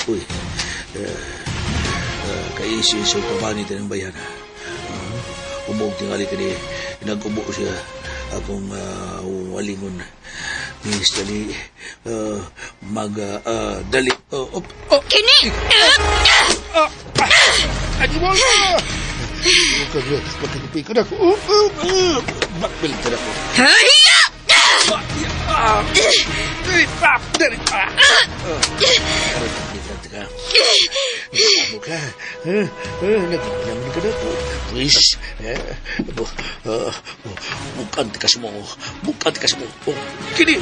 Uy, kaisin sa kabanit ng bayan. Umog tingali ka ni, nag-ubo siya akong walingon. Miss, dali, mag, dali, oh, oh, Kini! Pagkakupi ka na ako. Oh, oh, oh. Bakbil ka na ako. Hiya! Karoon ka, ka. Ano ka? Nagpapalaman ka na ako. Please. Bukant ka sa mo. Bukant ka sa mo. Oh, kini.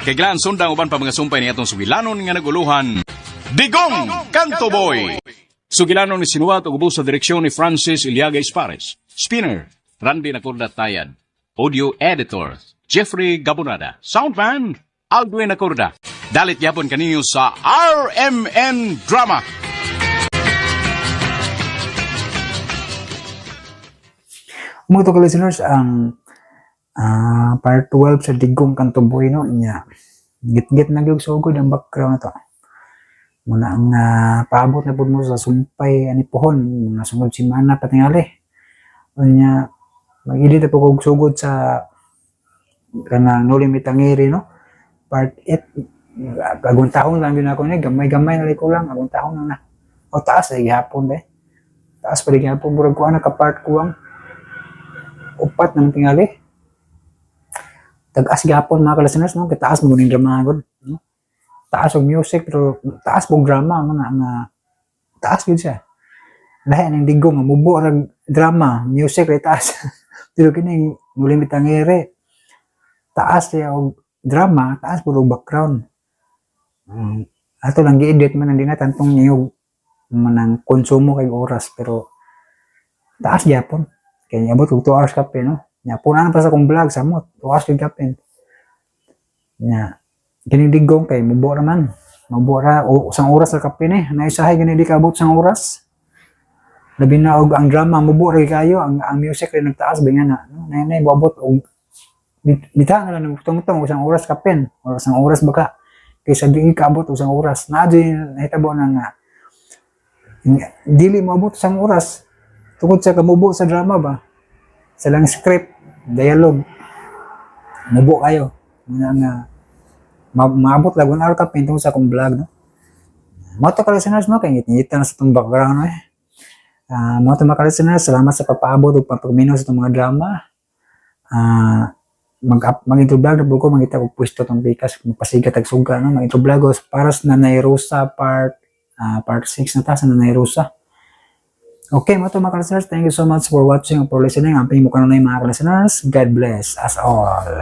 Kay Glan, sundang uban pa mga sumpay ni atong sugilanon nga naguluhan. Digong Kanto Boy! Sugilanon ni sinuwat ug ubos sa direksyon ni Francis Iliaga Espares. Spinner, Randy Nacorda Tayad. Audio Editor, Jeffrey Gabonada. Soundman, Aldwin Nacorda. Dalit yapon kaninyo sa RMN Drama. Mga to listeners, ang part 12 sa Digong Kantuboy no nya. Gitgit na gyud sugod ang background na to. Muna ang paabot na pud mo sa sumpay ani pohon mga sunod semana patingali. Unya Mag-edit po kog sugod sa kanang Noli Me Tangere, no? Part 8. Aguntahon lang yun ako ni, gamay-gamay na ko lang, aguntahon lang na. O taas ay gihapon be. Taas pa di gihapon murag ko ana ka part ko ang upat nang tingali. Tag-as gihapon, mga ka-listeners, no? Kay taas mo ning drama gud, no? Taas og music pero taas og drama man nga taas gyud siya. Lahi ning Digong nga mubo rag drama, music ray taas. Pero kining Noli Me Tangere, taas siya og drama, taas pud og background. Ato lang gi-edit man ang di na tantong niyog manang konsumo kay oras pero taas gyapon. Kay abot og 2 hours kape, no? Nya punan pa sa akong vlog samot, 2 hours gyud kapin. Nya kining Digong kay mubo ra man. Mubo ra o usang oras ra kape ni. Naisahay gani di kaabot sang oras. Labi na og ang drama mubo ra kayo, ang music rin nagtaas ba nga na, no? Nay nay moabot og bita na lang tungtong usang oras kapin o usang oras baka kaysa di kaabot usang oras. Naa jud nahitabo na nga dili moabot usang oras tungod sa kamubo sa drama ba sa lang script, dialogue, mubo kayo nga nga maabot lang 1 hour kapin tungod sa akong vlog, no? Mao to, ka-listeners, no? Kay ngit-ngita na sa itong background, no, eh. Mao to, mga ka-listeners, salamat sa pagpaabot ug pagpaminaw sa itong mga drama. Mag mag-intro vlog na po ko, mangita og pwesto tong pikas, magpasigat tag suga, no? Mag-intro vlog ko para sa Nanay Rosa part 6 na ta sa Nanay Rosa. Okay, mao to, mga ka-listeners, thank you so much for watching and for listening. Amping mo kanunay, mga ka-listeners. God bless us all.